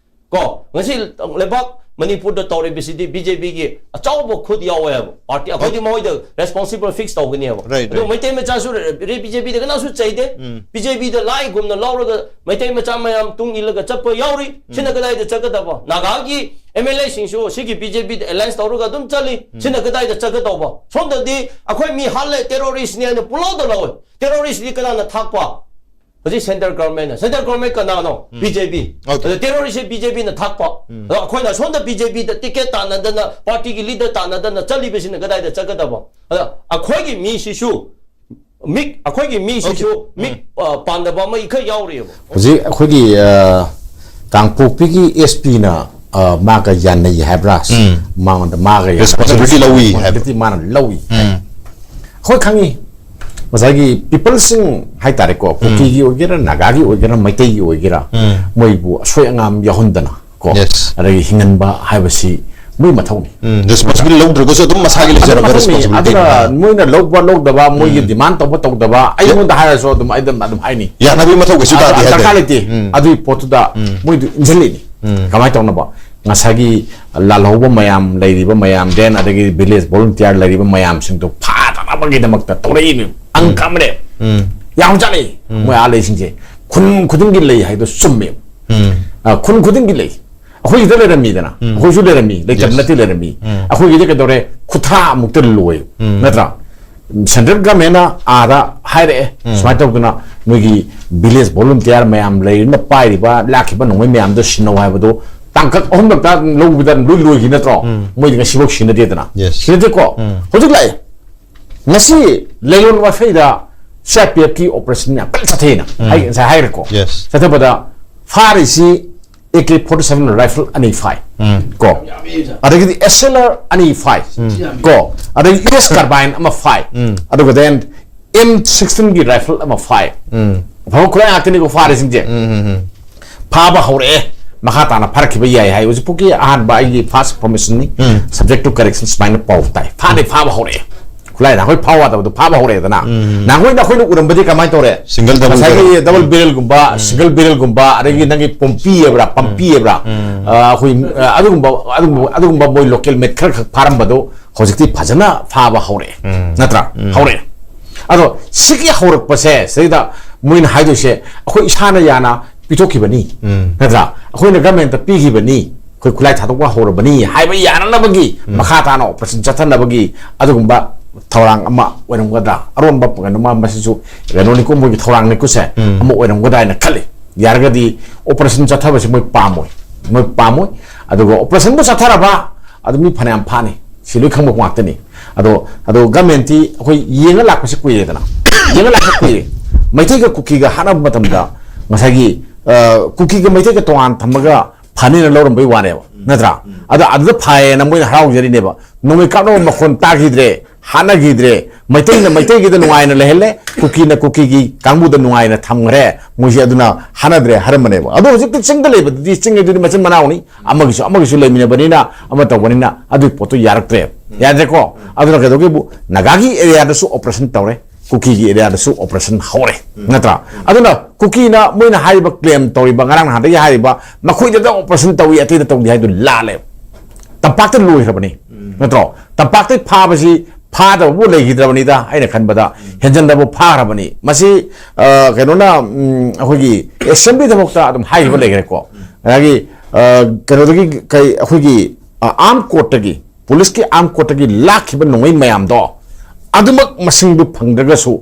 ꯀꯣ, ꯉꯁꯤ ꯂꯩꯕꯥꯛ ꯃꯅꯤꯄꯨꯔꯗ ꯇꯧꯔꯤꯕꯁꯤꯗꯤ ꯕꯤ ꯖꯦ ꯄꯤꯒꯤ ꯑꯆꯧꯕ ꯈꯨꯠ ꯌꯥꯎꯋꯦ ꯍꯥꯏꯕ꯫ ꯄꯥꯔꯇꯤ ꯑꯩꯈꯣꯏꯗꯤ ꯃꯣꯏꯗ ꯔꯦꯁꯄꯣꯟꯁꯤꯕꯜ ꯐꯤꯛꯁ ꯇꯧꯒꯅꯤ ꯍꯥꯏꯕ꯫ Right, ꯑꯗꯣ right. ꯃꯩꯇꯩ ꯃꯆꯥꯁꯨ ꯕꯤ ꯖꯦ ꯄꯤꯗ ꯀꯅꯥꯁꯨ ꯆꯩꯗꯦ꯫ ꯕꯤ ꯖꯦ ꯄꯤꯗ ꯂꯥꯏꯒꯨꯝꯅ ꯂꯧꯔꯒ ꯃꯩꯇꯩ ꯃꯆꯥ ꯃꯌꯥꯝ ꯇꯨꯡ ꯏꯜꯂꯒ ꯆꯠꯄ ꯌꯥꯎꯔꯤ꯫ ꯁꯤꯅ ꯀꯗꯥꯏꯗ ꯆꯠꯀꯗꯕ? ꯅꯥꯒꯥꯒꯤ ꯑꯦꯝ ꯑꯦꯜ ꯑꯦꯁꯤꯡꯁꯨ ꯁꯤꯒꯤ ꯕꯤ ꯖꯦ ꯄꯤꯗ ꯑꯦꯂꯥꯏꯟꯁ ꯇꯧꯔꯒ ꯑꯗꯨꯝ ꯆꯠꯂꯤ꯫ ꯁꯤꯅ ꯀꯗꯥꯏꯗ ꯆꯠꯀꯗꯧꯕ? ꯁꯣꯝꯗꯗꯤ ꯑꯩꯈꯣꯏ ꯃꯤ ꯍꯥꯠꯂꯦ, ꯇꯦꯔꯣꯔꯤꯁ꯭ꯠꯅꯤ ꯍꯥꯏꯅ ꯄꯨꯂꯧꯗ ꯂꯧꯋꯦ꯫ ꯇꯦꯔꯣꯔꯤꯁ꯭ꯠꯇꯤ ꯀꯅꯥꯅ ꯊꯥꯛꯄ? ꯍꯧꯖꯤꯛ ꯁꯦꯟꯇ꯭ꯔꯦꯜ ꯒꯚꯔꯟꯃꯦꯟꯠꯅ, ꯁꯦꯟꯇ꯭ꯔꯦꯜ ꯒꯚꯔꯟꯃꯦꯟꯠ ꯀꯅꯥꯅꯣ? ꯕꯤ ꯖꯦ ꯄꯤ꯫ Okay. ꯑꯗꯣ ꯇꯦꯔꯣꯔꯤꯁ꯭ꯠꯁꯦ ꯕꯤ ꯖꯦ ꯄꯤꯅ ꯊꯥꯛꯄ꯫ ꯑꯗꯣ ꯑꯩꯈꯣꯏꯅ ꯁꯣꯝꯗ ꯕꯤ ꯖꯦ ꯄꯤꯗ ꯇꯤꯀꯦꯠ ꯇꯥꯟꯅꯗꯅ, ꯄꯥꯔꯇꯤꯒꯤ ꯂꯤꯗꯔ ꯇꯥꯟꯅꯗꯅ ꯆꯠꯂꯤꯕꯁꯤꯅ ꯀꯗꯥꯏꯗ ꯆꯠꯀꯗꯕ? ꯑꯗꯣ ꯑꯩꯈꯣꯏꯒꯤ ꯃꯤꯁꯤꯁꯨ, ꯃꯤꯛ, ꯑꯩꯈꯣꯏꯒꯤ ꯃꯤꯁꯤꯁꯨ ꯃꯤꯛ, ꯑ, ꯄꯥꯟꯗꯕ ꯑꯃ ꯏꯈꯔ ꯌꯥꯎꯔꯤꯑꯕ꯫ ꯍꯧꯖꯤꯛ ꯑꯩꯈꯣꯏꯒꯤ ꯑ, ꯀꯥꯡꯄꯣꯛꯄꯤꯒꯤ ꯑꯦꯁ ꯄꯤꯅ, ꯑ, ꯃꯥꯒ ꯌꯥꯅꯩ ꯍꯥꯏꯕ꯭ꯔꯥ? ꯃꯉꯣꯟꯗ ꯃꯥꯒ ꯌꯥꯅꯩ꯫ Responsibility ꯂꯧꯏ ꯍꯥꯏꯕ꯫ Responsibility ꯃꯥꯅ ꯂꯧꯏ꯫ ꯑꯩꯈꯣꯏ ꯈꯪꯉꯤ, ꯉꯁꯥꯏꯒꯤ ꯄꯤꯄꯜꯁꯤꯡ ꯍꯥꯏꯇꯥꯔꯦꯀꯣ, ꯀꯨꯀꯤꯒꯤ ꯑꯣꯏꯒꯦꯔꯥ, ꯅꯥꯒꯥꯒꯤ ꯑꯣꯏꯒꯦꯔꯥ, ꯃꯩꯇꯩꯒꯤ ꯑꯣꯏꯒꯦꯔꯥ, ꯃꯣꯏꯕꯨ ꯑꯁꯣꯏ ꯑꯉꯥꯝ ꯌꯥꯎꯍꯟꯗꯅ ꯀꯣ, Yes. ꯑꯗꯒꯤ ꯍꯤꯡꯍꯟꯕ ꯍꯥꯏꯕꯁꯤ ꯃꯣꯏ ꯃꯊꯧꯅꯤ꯫ ꯎꯝ, ꯔꯦꯁꯄꯣꯟꯁꯤꯕꯤꯂꯤꯇꯤ ꯂꯧꯗ꯭ꯔꯒꯁꯨ ꯑꯗꯨꯝ ꯃꯁꯥꯒꯤ ꯑꯗꯨ ꯂꯩꯖꯔꯕ ꯃꯊꯧꯅꯤ꯫ ꯔꯦꯁꯄꯣꯟꯁꯤꯕꯤꯂꯤꯇꯤ꯫ ꯑꯗꯨꯅ ꯃꯣꯏꯅ ꯂꯧꯕ ꯂꯧꯗꯕ, ꯃꯣꯏꯒꯤ ꯗꯤꯃꯥꯟ ꯇꯧꯕ ꯇꯧꯗꯕ, ꯑꯩꯉꯣꯟꯗ ꯍꯥꯏꯔꯁꯨ ꯑꯗꯨꯝ ꯑꯩ ꯑꯗꯨꯝ ꯑꯗꯨꯝ ꯍꯥꯏꯅꯤ꯫ ꯌꯥꯅꯕꯒꯤ ꯃꯊꯧ ꯀꯩꯁꯨ ꯇꯥꯗꯦ ꯑꯗꯨ ꯍꯥꯏꯇꯥꯔꯦ꯫ ꯗꯔꯀꯥꯔ ꯂꯩꯇꯦ꯫ ꯎꯝ꯫ ꯑꯗꯨꯒꯤ ꯄꯣꯠꯇꯨꯗ ꯃꯣꯏꯗꯨ ꯏꯟꯁꯤꯜꯂꯤꯅꯤ꯫ ꯀꯃꯥꯏꯅ ꯇꯧꯅꯕ? ꯉꯁꯥꯏꯒꯤ ꯂꯥꯜꯍꯧꯕ ꯃꯌꯥꯝ, ꯂꯩꯔꯤꯕ ꯃꯌꯥꯝ, then ꯑꯗꯒꯤ ꯚꯤꯂꯦꯖ ꯚꯣꯂꯨꯟꯇꯤꯌꯥꯔ ꯂꯩꯔꯤꯕ ꯃꯌꯥꯝꯁꯤꯡꯗꯣ ꯐꯥꯗꯅꯕꯒꯤꯗꯃꯛꯇ ꯇꯧꯔꯛꯏꯅꯦ꯫ ꯑꯪꯀ ꯑꯃꯅꯦ꯫ ꯌꯥꯝ ꯆꯠꯂꯤ꯫ ꯃꯣꯏ ꯑꯥ ꯂꯩꯁꯤꯡꯁꯦ ꯈꯨꯟ ꯈꯨꯗꯤꯡꯒꯤ ꯂꯩ ꯍꯥꯏꯗꯣ ꯆꯨꯝꯃꯦ꯫ ꯑ, ꯈꯨꯟ ꯈꯨꯗꯤꯡꯒꯤ ꯂꯩ꯫ ꯑꯩꯈꯣꯏꯒꯤꯗ ꯂꯩꯔꯝꯃꯤꯗꯅ, ꯑꯩꯈꯣꯏꯁꯨ ꯂꯩꯔꯝꯃꯤ, ꯂꯩꯇꯕ Yes. ꯅꯠꯇꯦ, ꯂꯩꯔꯝꯃꯤ꯫ ꯑꯩꯈꯣꯏꯒꯤꯗꯤ ꯀꯩꯗꯧꯔꯦ? ꯈꯨꯊꯥ ꯑꯃꯨꯛꯇ ꯂꯣꯏ, ꯅꯠꯇ꯭ꯔꯥ? ꯁꯦꯟꯇ꯭ꯔꯦꯜ ꯒꯚꯔꯟꯃꯦꯟꯠꯅ ꯑꯥꯗ ꯍꯥꯏꯔꯛꯑꯦ, ꯁꯨꯃꯥꯏꯅ ꯇꯧꯗꯅ ꯅꯣꯏꯒꯤ ꯚꯤꯂꯦꯖ ꯚꯣꯂꯨꯟꯇꯤꯌꯥꯔ ꯃꯌꯥꯝ ꯂꯩꯔꯤꯅ ꯄꯥꯏꯔꯤꯕ ꯂꯥꯛꯈꯤꯕ ꯅꯣꯡꯃꯩ ꯃꯌꯥꯝꯗꯣ ꯁꯤꯟꯅꯧ ꯍꯥꯏꯕꯗꯣ ꯇꯥꯡꯀꯛ ꯑꯍꯨꯝꯂꯛꯇ ꯂꯧꯕꯗ ꯂꯣꯏ ꯂꯣꯏꯈꯤ ꯅꯠꯇ꯭ꯔꯣ? ꯃꯣꯏꯗꯤ ꯉꯁꯤꯐꯥꯎ ꯁꯤꯟꯅꯗꯦꯗꯅ꯫ Yes. ꯁꯤꯟꯅꯗꯦꯀꯣ? ꯍꯧꯖꯤꯛ ꯂꯥꯛꯑꯦ꯫ ꯉꯁꯤ ꯂꯩꯔꯣꯟ ꯋꯥꯐꯩꯗ ꯁꯤ ꯑꯥꯔ ꯄꯤ ꯑꯦꯐꯀꯤ ꯑꯣꯄꯔꯦꯁꯟ ꯌꯥꯝ ꯀꯟꯅ ꯆꯠꯊꯩꯅ ꯍꯥꯏ-, ꯉꯁꯥꯏ ꯍꯥꯏꯔꯦꯀꯣ꯫ Yes. ꯆꯠꯊꯕꯗ ꯐꯥꯔꯤꯁꯤ A K forty seven rifle ꯑꯅꯤ ꯐꯥꯏ, ꯀꯣ, ꯑꯗꯒꯤꯗꯤ ꯑꯦꯁ ꯑꯦꯜ ꯑꯥꯔ ꯑꯅꯤ ꯐꯥꯏ, ꯀꯣ, ꯑꯗꯒꯤ ꯌꯨ ꯑꯦꯁ ꯀꯥꯔꯕꯥꯏꯟ ꯑꯃ ꯐꯥꯏ, ꯑꯗꯨꯒ ꯗꯦꯟ ꯑꯦꯝ ꯁꯤꯛꯁꯇꯤꯟꯒꯤ ꯔꯥꯏꯐꯜ ꯑꯃ ꯐꯥꯏ꯫ ꯑꯐꯕ ꯈꯨꯠꯂꯥꯏ ꯉꯥꯛꯇꯅꯤꯀꯣ ꯐꯥꯔꯤꯁꯤꯡꯁꯦ꯫ ꯐꯥꯕ ꯍꯧꯔꯛꯑꯦ꯫ ꯃꯈꯥ ꯇꯥꯅ ꯐꯥꯔꯛꯈꯤꯕ ꯌꯥꯏ ꯍꯥꯏ꯫ ꯍꯧꯖꯤꯛꯐꯥꯎꯒꯤ ꯑꯍꯥꯟꯕ ꯑꯩꯒꯤ ꯐꯥꯔꯁ ꯏꯟꯐꯣꯔꯃꯦꯁꯟꯅꯤ꯫ Subject to correction ꯁꯨꯃꯥꯏꯅ ꯄꯥꯎ ꯇꯥꯏ꯫ ꯐꯥꯗꯤ ꯐꯥꯕ ꯍꯧꯔꯛꯑꯦ꯫ ꯈꯨꯠꯂꯥꯏ ꯅꯍꯥꯟꯈꯣꯏ ꯐꯥꯎ ꯌꯥꯗꯕꯗꯣ ꯐꯥꯕ ꯍꯧꯔꯛꯑꯦꯗꯅ꯫ ꯅꯍꯥꯟꯈꯣꯏ ꯅꯈꯣꯏꯅ ꯎꯔꯝꯕꯗꯤ ꯀꯃꯥꯏꯅ ꯇꯧꯔꯦ? Single, double ꯉꯁꯥꯏꯒꯤ barrel. ꯗꯕꯜ ꯕꯦꯔꯦꯜꯒꯨꯝꯕ, ꯁꯤꯡꯒꯜ ꯕꯦꯔꯦꯜꯒꯨꯝꯕ, ꯑꯗꯒꯤ ꯅꯪꯒꯤ ꯄꯣꯝꯄꯤ ꯍꯥꯏꯕ꯭ꯔꯥ, ꯄꯝꯄꯤ ꯍꯥꯏꯕ꯭ꯔꯥ, ꯑ, ꯑꯩꯈꯣꯏ, ꯑ, ꯑꯗꯨꯒꯨꯝꯕ ꯑꯗꯨꯒꯨꯝꯕ ꯑꯗꯨꯒꯨꯝꯕ ꯃꯣꯏ ꯂꯣꯀꯦꯜ ꯃꯦꯠ ꯈꯔ ꯈꯛ ꯐꯥꯔꯝꯕꯗꯣ ꯍꯧꯖꯤꯛꯇꯤ ꯐꯖꯅ ꯐꯥꯕ ꯍꯧꯔꯛꯑꯦ, ꯅꯠꯇ꯭ꯔꯥ? ꯍꯧꯔꯛꯑꯦ꯫ ꯑꯗꯣ ꯁꯤꯒꯤ ꯍꯧꯔꯛꯄꯁꯦ ꯁꯤꯗꯩꯗ ꯃꯣꯏꯅ ꯍꯥꯏꯗꯣꯏꯁꯦ, ꯑꯩꯈꯣꯏ ꯏꯁꯥꯅ ꯌꯥꯅ ꯄꯤꯊꯣꯛꯈꯤꯕꯅꯤ, ꯅꯠꯇ꯭ꯔꯥ? ꯑꯩꯈꯣꯏꯅ ꯒꯃꯦꯟꯇ ꯄꯤꯈꯤꯕꯅꯤ, ꯑꯩꯈꯣꯏ ꯈꯨꯠꯂꯥꯏ ꯊꯥꯗꯣꯛꯄ ꯍꯧꯔꯕꯅꯤ ꯍꯥꯏꯕ ꯌꯥꯅꯅꯕꯒꯤ ꯃꯈꯥ ꯇꯥꯅ ꯑꯣꯄꯔꯦꯁꯟ ꯆꯠꯊꯅꯕꯒꯤ ꯑꯗꯨꯒꯨꯝꯕ ꯊꯧꯔꯥꯡ ꯑꯃ ꯑꯣꯏꯔꯝꯒꯗ꯭ꯔꯥ? ꯑꯔꯣꯟꯕ ꯀꯩꯅꯣꯃ, ꯃꯁꯤꯁꯨ ꯀꯩꯅꯣꯅꯤꯀꯣ, ꯃꯣꯏꯒꯤ ꯊꯧꯔꯥꯡꯅꯤꯀꯣꯁꯦ ꯑꯃ ꯑꯣꯏꯔꯝꯒꯗ꯭ꯔꯥ ꯍꯥꯏꯅ ꯈꯜꯂꯤ꯫ ꯌꯥꯔꯒꯗꯤ ꯑꯣꯄꯔꯦꯁꯟ ꯆꯠꯊꯕꯁꯤ ꯃꯣꯏ ꯄꯥꯝꯃꯣꯏ, ꯃꯣꯏ ꯄꯥꯝꯃꯣꯏ꯫ ꯑꯗꯨꯒ ꯑꯣꯄꯔꯦꯁꯟꯕꯨ ꯆꯠꯊꯔꯕ, ꯑꯗꯨ ꯃꯤ ꯐꯅꯌꯥꯝ ꯐꯥꯅꯤ, ꯁꯤ ꯂꯣꯏ ꯈꯪꯕ ꯉꯥꯛꯇꯅꯤ꯫ ꯑꯗꯣ, ꯑꯗꯣ ꯒꯃꯦꯟꯇꯤ ꯑꯩꯈꯣꯏ ꯌꯦꯡꯉ ꯂꯥꯛꯄꯁꯤ ꯀꯨꯏꯔꯦꯗꯅ, ꯌꯦꯡꯉ ꯂꯥꯛꯄ ꯀꯨꯏꯔꯦ꯫ ꯃꯩꯇꯩꯒ ꯀꯨꯀꯤꯒ ꯍꯥꯠꯅꯕ ꯃꯇꯝꯗ ꯉꯁꯥꯏꯒꯤ, ꯑ, ꯀꯨꯀꯤꯒ ꯃꯩꯇꯩꯒ ꯇꯣꯉꯥꯟ ꯊꯝꯃꯒ ꯐꯅꯤꯅ ꯂꯧꯔꯝꯕꯩ ꯋꯥꯅꯦꯕ, ꯅꯠꯇ꯭ꯔꯥ? ꯑꯗ ꯑꯗꯨꯗ ꯐꯥꯏꯌꯦꯅ ꯃꯣꯏꯅ ꯍꯔꯥꯎꯖꯔꯤꯅꯦꯕ꯫ ꯅꯣꯡꯃꯩ ꯀꯥꯞꯅꯕ ꯃꯈꯣꯟ ꯇꯥꯈꯤꯗ꯭ꯔꯦ, ꯍꯥꯠꯅꯈꯤꯗ꯭ꯔꯦ꯫ ꯃꯩꯇꯩꯅ ꯃꯩꯇꯩꯒꯤꯗ ꯅꯨꯡꯉꯥꯏꯅ ꯂꯩꯍꯜꯂꯦ, ꯀꯨꯀꯤꯅ ꯀꯨꯀꯤꯒꯤ ꯀꯥꯡꯕꯨꯗ ꯅꯨꯡꯉꯥꯏꯅ ꯊꯝꯈ꯭ꯔꯦ꯫ ꯃꯣꯏꯁꯦ ꯑꯗꯨꯅ ꯍꯥꯠꯅꯗ꯭ꯔꯦ ꯍꯥꯏꯔꯝꯕꯅꯦꯕ꯫ ꯑꯗꯣ ꯍꯧꯖꯤꯛꯇꯤ ꯆꯤꯡꯗ ꯂꯩꯕꯗꯨꯗꯤ, ꯆꯤꯡꯒꯤꯗꯨꯗꯤ ꯃꯆꯤꯟ ꯃꯅꯥꯎꯅꯤ, ꯑꯃꯒꯤꯁꯨ ꯑꯃꯒꯤꯁꯨ ꯂꯩꯃꯤꯟꯅꯕꯅꯤꯅ, ꯑꯃ ꯇꯧꯕꯅꯤꯅ ꯑꯗꯨꯒꯤ ꯄꯣꯠꯇꯣ ꯌꯥꯔꯛꯇ꯭ꯔꯦ, ꯌꯥꯗ꯭ꯔꯦꯀꯣ꯫ ꯑꯗꯨꯅ ꯀꯩꯗꯧꯒꯦꯕꯨ, ꯅꯥꯒꯥꯒꯤ ꯑꯦꯔꯤꯌꯥꯗꯁꯨ ꯑꯣꯄꯔꯦꯁꯟ ꯇꯧꯔꯦ, ꯀꯨꯀꯤꯒꯤ ꯑꯦꯔꯤꯌꯥꯗꯁꯨ ꯑꯣꯄꯔꯦꯁꯟ ꯍꯧꯔꯦ, ꯅꯠꯇ꯭ꯔꯥ? ꯑꯗꯨꯅ ꯀꯨꯀꯤꯅ ꯃꯣꯏꯅ ꯍꯥꯏꯔꯤꯕ, ꯀ꯭ꯂꯦꯝ ꯇꯧꯔꯤꯕ, ꯉꯔꯥꯡ ꯅꯍꯥꯟꯗꯒꯤ ꯍꯥꯏꯔꯤꯕ, ꯃꯈꯣꯏꯗꯗ ꯑꯣꯄꯔꯦꯁꯟ ꯇꯧꯏ, ꯑꯇꯩꯗ ꯇꯧꯗꯦ ꯍꯥꯏꯗꯨ ꯂꯥꯜꯂꯦ꯫ ꯇꯝꯄꯥꯛꯇ ꯂꯣꯏꯈ꯭ꯔꯕꯅꯤ, ꯅꯠꯇ꯭ꯔꯣ? ꯇꯝꯄꯥꯛꯇ ꯐꯥꯕꯁꯤ ꯐꯥꯗꯕꯕꯨ ꯂꯩꯈꯤꯗ꯭ꯔꯕꯅꯤꯗ, ꯑꯩꯅ ꯈꯟꯕꯗ ꯍꯦꯟꯖꯟꯗꯕꯨ ꯐꯥꯈ꯭ꯔꯕꯅꯤ꯫ ꯃꯁꯤ, ꯑ, ꯀꯩꯅꯣꯅ, ꯎꯝ, ꯑꯩꯈꯣꯏꯒꯤ ꯑꯦꯁꯦꯝꯕ꯭ꯂꯤꯗꯐꯥꯎꯗ ꯑꯗꯨꯝ ꯍꯥꯏꯈꯤꯕ ꯂꯩꯈ꯭ꯔꯦꯀꯣ꯫ ꯉꯁꯥꯏꯒꯤ, ꯑ, ꯀꯩꯅꯣꯗꯒꯤ ꯀꯩ, ꯑꯩꯈꯣꯏꯒꯤ, ꯑ, ꯑꯥꯔꯝ ꯀꯣꯔꯠꯇꯒꯤ, ꯄꯨꯂꯤꯁꯀꯤ ꯑꯥꯔꯝ ꯀꯣꯔꯠꯇꯒꯤ ꯂꯥꯛꯈꯤꯕ ꯅꯣꯡꯃꯩ ꯃꯌꯥꯝꯗꯣ ꯑꯗꯨꯃꯛ ꯃꯁꯤꯡꯗꯨ ꯐꯪꯗ꯭ꯔꯒꯁꯨ,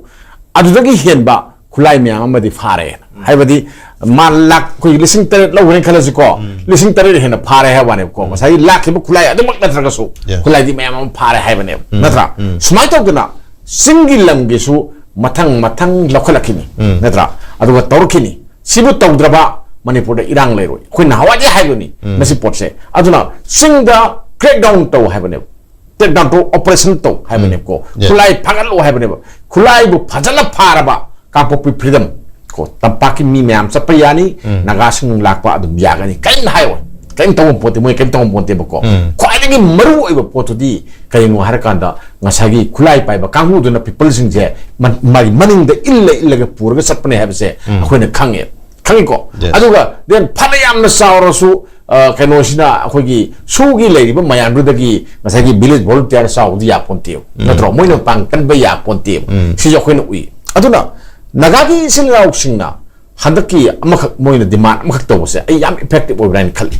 ꯑꯗꯨꯗꯒꯤ ꯍꯦꯟꯕ ꯈꯨꯠꯂꯥꯏ ꯃꯌꯥꯝ ꯑꯃꯗꯤ ꯐꯥꯔꯦ꯫ ꯍꯥꯏꯕꯗꯤ ꯃꯥ ꯂꯥꯛ, ꯑꯩꯈꯣꯏꯒꯤ ꯂꯤꯁꯤꯡ ꯇꯔꯦꯠ ꯂꯧꯈ꯭ꯔꯦꯅ ꯈꯜꯂꯁꯤꯀꯣ, ꯂꯤꯁꯤꯡ ꯇꯔꯦꯠ ꯍꯦꯟꯅ ꯐꯥꯔꯦ ꯍꯥꯏꯕ ꯋꯥꯅꯦꯕꯀꯣ꯫ ꯉꯁꯥꯏꯒꯤ ꯂꯥꯛꯈꯤꯕ ꯈꯨꯠꯂꯥꯏ ꯑꯗꯨꯃꯛ ꯅꯠꯇ꯭ꯔꯒꯁꯨ, Yeah. ꯈꯨꯠꯂꯥꯏꯗꯤ ꯃꯌꯥꯝ ꯑꯃ ꯐꯥꯔꯦ ꯍꯥꯏꯕꯅꯦꯕ, ꯅꯠꯇ꯭ꯔꯥ? ꯁꯨꯃꯥꯏꯅ ꯇꯧꯗꯅ ꯆꯤꯡꯒꯤ ꯂꯝꯒꯤꯁꯨ ꯃꯊꯪ ꯃꯊꯪ ꯂꯧꯈꯠꯂꯛꯈꯤꯅꯤ, ꯅꯠꯇ꯭ꯔꯥ? ꯑꯗꯨꯒ ꯇꯧꯔꯛꯈꯤꯅꯤ꯫ ꯁꯤꯕꯨ ꯇꯧꯗ꯭ꯔꯕ, ꯃꯅꯤꯄꯨꯔꯗ ꯏꯔꯥꯡ ꯂꯩꯔꯣꯏ꯫ ꯑꯩꯈꯣꯏ ꯅꯍꯥꯟꯋꯥꯏꯗꯒꯤ ꯍꯥꯏꯕꯅꯤ ꯃꯁꯤ ꯄꯣꯠꯁꯦ꯫ ꯑꯗꯨꯅ ꯆꯤꯡꯗ crackdown ꯇꯧ ꯍꯥꯏꯕꯅꯦꯕ, crackdown ꯇꯧ, operation ꯇꯧ ꯍꯥꯏꯕꯅꯦꯕꯀꯣ꯫ ꯎꯝ꯫ Yes. ꯈꯨꯠꯂꯥꯏ ꯐꯥꯒꯠꯂꯣ ꯍꯥꯏꯕꯅꯦꯕ꯫ ꯈꯨꯠꯂꯥꯏꯕꯨ ꯐꯖꯅ ꯐꯥꯔꯕ ꯀꯥꯡꯄꯣꯛꯄꯤ freedom ꯀꯣ, ꯇꯝꯄꯥꯛꯀꯤ ꯃꯤ ꯃꯌꯥꯝ ꯆꯠꯄ ꯌꯥꯅꯤ, ꯎꯝ꯫ ꯅꯥꯒꯥꯁꯤꯡ ꯂꯥꯛꯄ ꯑꯗꯨꯝ ꯌꯥꯒꯅꯤ, ꯀꯔꯤꯝ ꯍꯥꯏꯔꯣꯏ, ꯀꯔꯤꯝ ꯇꯧꯕ ꯄꯣꯠꯇꯦ, ꯃꯣꯏ ꯀꯔꯤꯝ ꯇꯧꯕ ꯄꯣꯠꯇꯦꯕꯀꯣ꯫ ꯎꯝ꯫ ꯈ꯭ꯋꯥꯏꯗꯒꯤ ꯃꯔꯨ ꯑꯣꯏꯕ ꯄꯣꯠꯇꯨꯗꯤ ꯀꯔꯤꯅꯣ ꯍꯥꯏꯔꯀꯥꯟꯗ, ꯉꯁꯥꯏꯒꯤ ꯈꯨꯠꯂꯥꯏ ꯄꯥꯏꯕ ꯀꯥꯡꯕꯨꯗꯨꯅ peopleꯁꯤꯡꯁꯦ ꯃ-, ꯃꯥꯒꯤ ꯃꯅꯤꯡꯗ ꯏꯜꯂ ꯏꯜꯂꯒ ꯄꯨꯔꯒ ꯆꯠꯄꯅꯦ ꯍꯥꯏꯕꯁꯦ ꯎꯝ꯫ ꯑꯩꯈꯣꯏꯅ ꯈꯪꯉꯦ, ꯈꯪꯉꯤꯀꯣ꯫ Yes. ꯑꯗꯨꯒ then ꯐꯅ ꯌꯥꯝꯅ ꯆꯥꯎꯔꯁꯨ, ꯑ, ꯀꯩꯅꯣꯁꯤꯅ ꯑꯩꯈꯣꯏꯒꯤ ꯁꯨꯒꯤ ꯂꯩꯔꯤꯕ ꯃꯌꯥꯝꯗꯨꯗꯒꯤ ꯉꯁꯥꯏꯒꯤ village volunteer ꯆꯥꯎꯕꯗꯤ ꯌꯥꯄꯣꯟꯇꯦꯕ, ꯎꯝ꯫ ꯅꯠꯇ꯭ꯔꯣ? ꯃꯣꯏꯅ ꯃꯄꯥꯡ ꯀꯟꯕ ꯌꯥꯄꯣꯟꯇꯦꯕ꯫ ꯎꯝ꯫ ꯁꯤꯁꯦ ꯑꯩꯈꯣꯏꯅ ꯎꯏ꯫ ꯑꯗꯨꯅ ꯅꯥꯒꯥꯒꯤ ꯏꯆꯤꯜ ꯏꯅꯥꯎꯁꯤꯡꯅ ꯍꯟꯗꯛꯀꯤ ꯑꯃꯈꯛ ꯃꯣꯏꯅ demand ꯑꯃꯈꯛ ꯇꯧꯕꯁꯦ ꯑꯩ ꯌꯥꯝ effective ꯑꯣꯏꯕ꯭ꯔꯥ ꯍꯥꯏꯅ ꯈꯜꯂꯤ꯫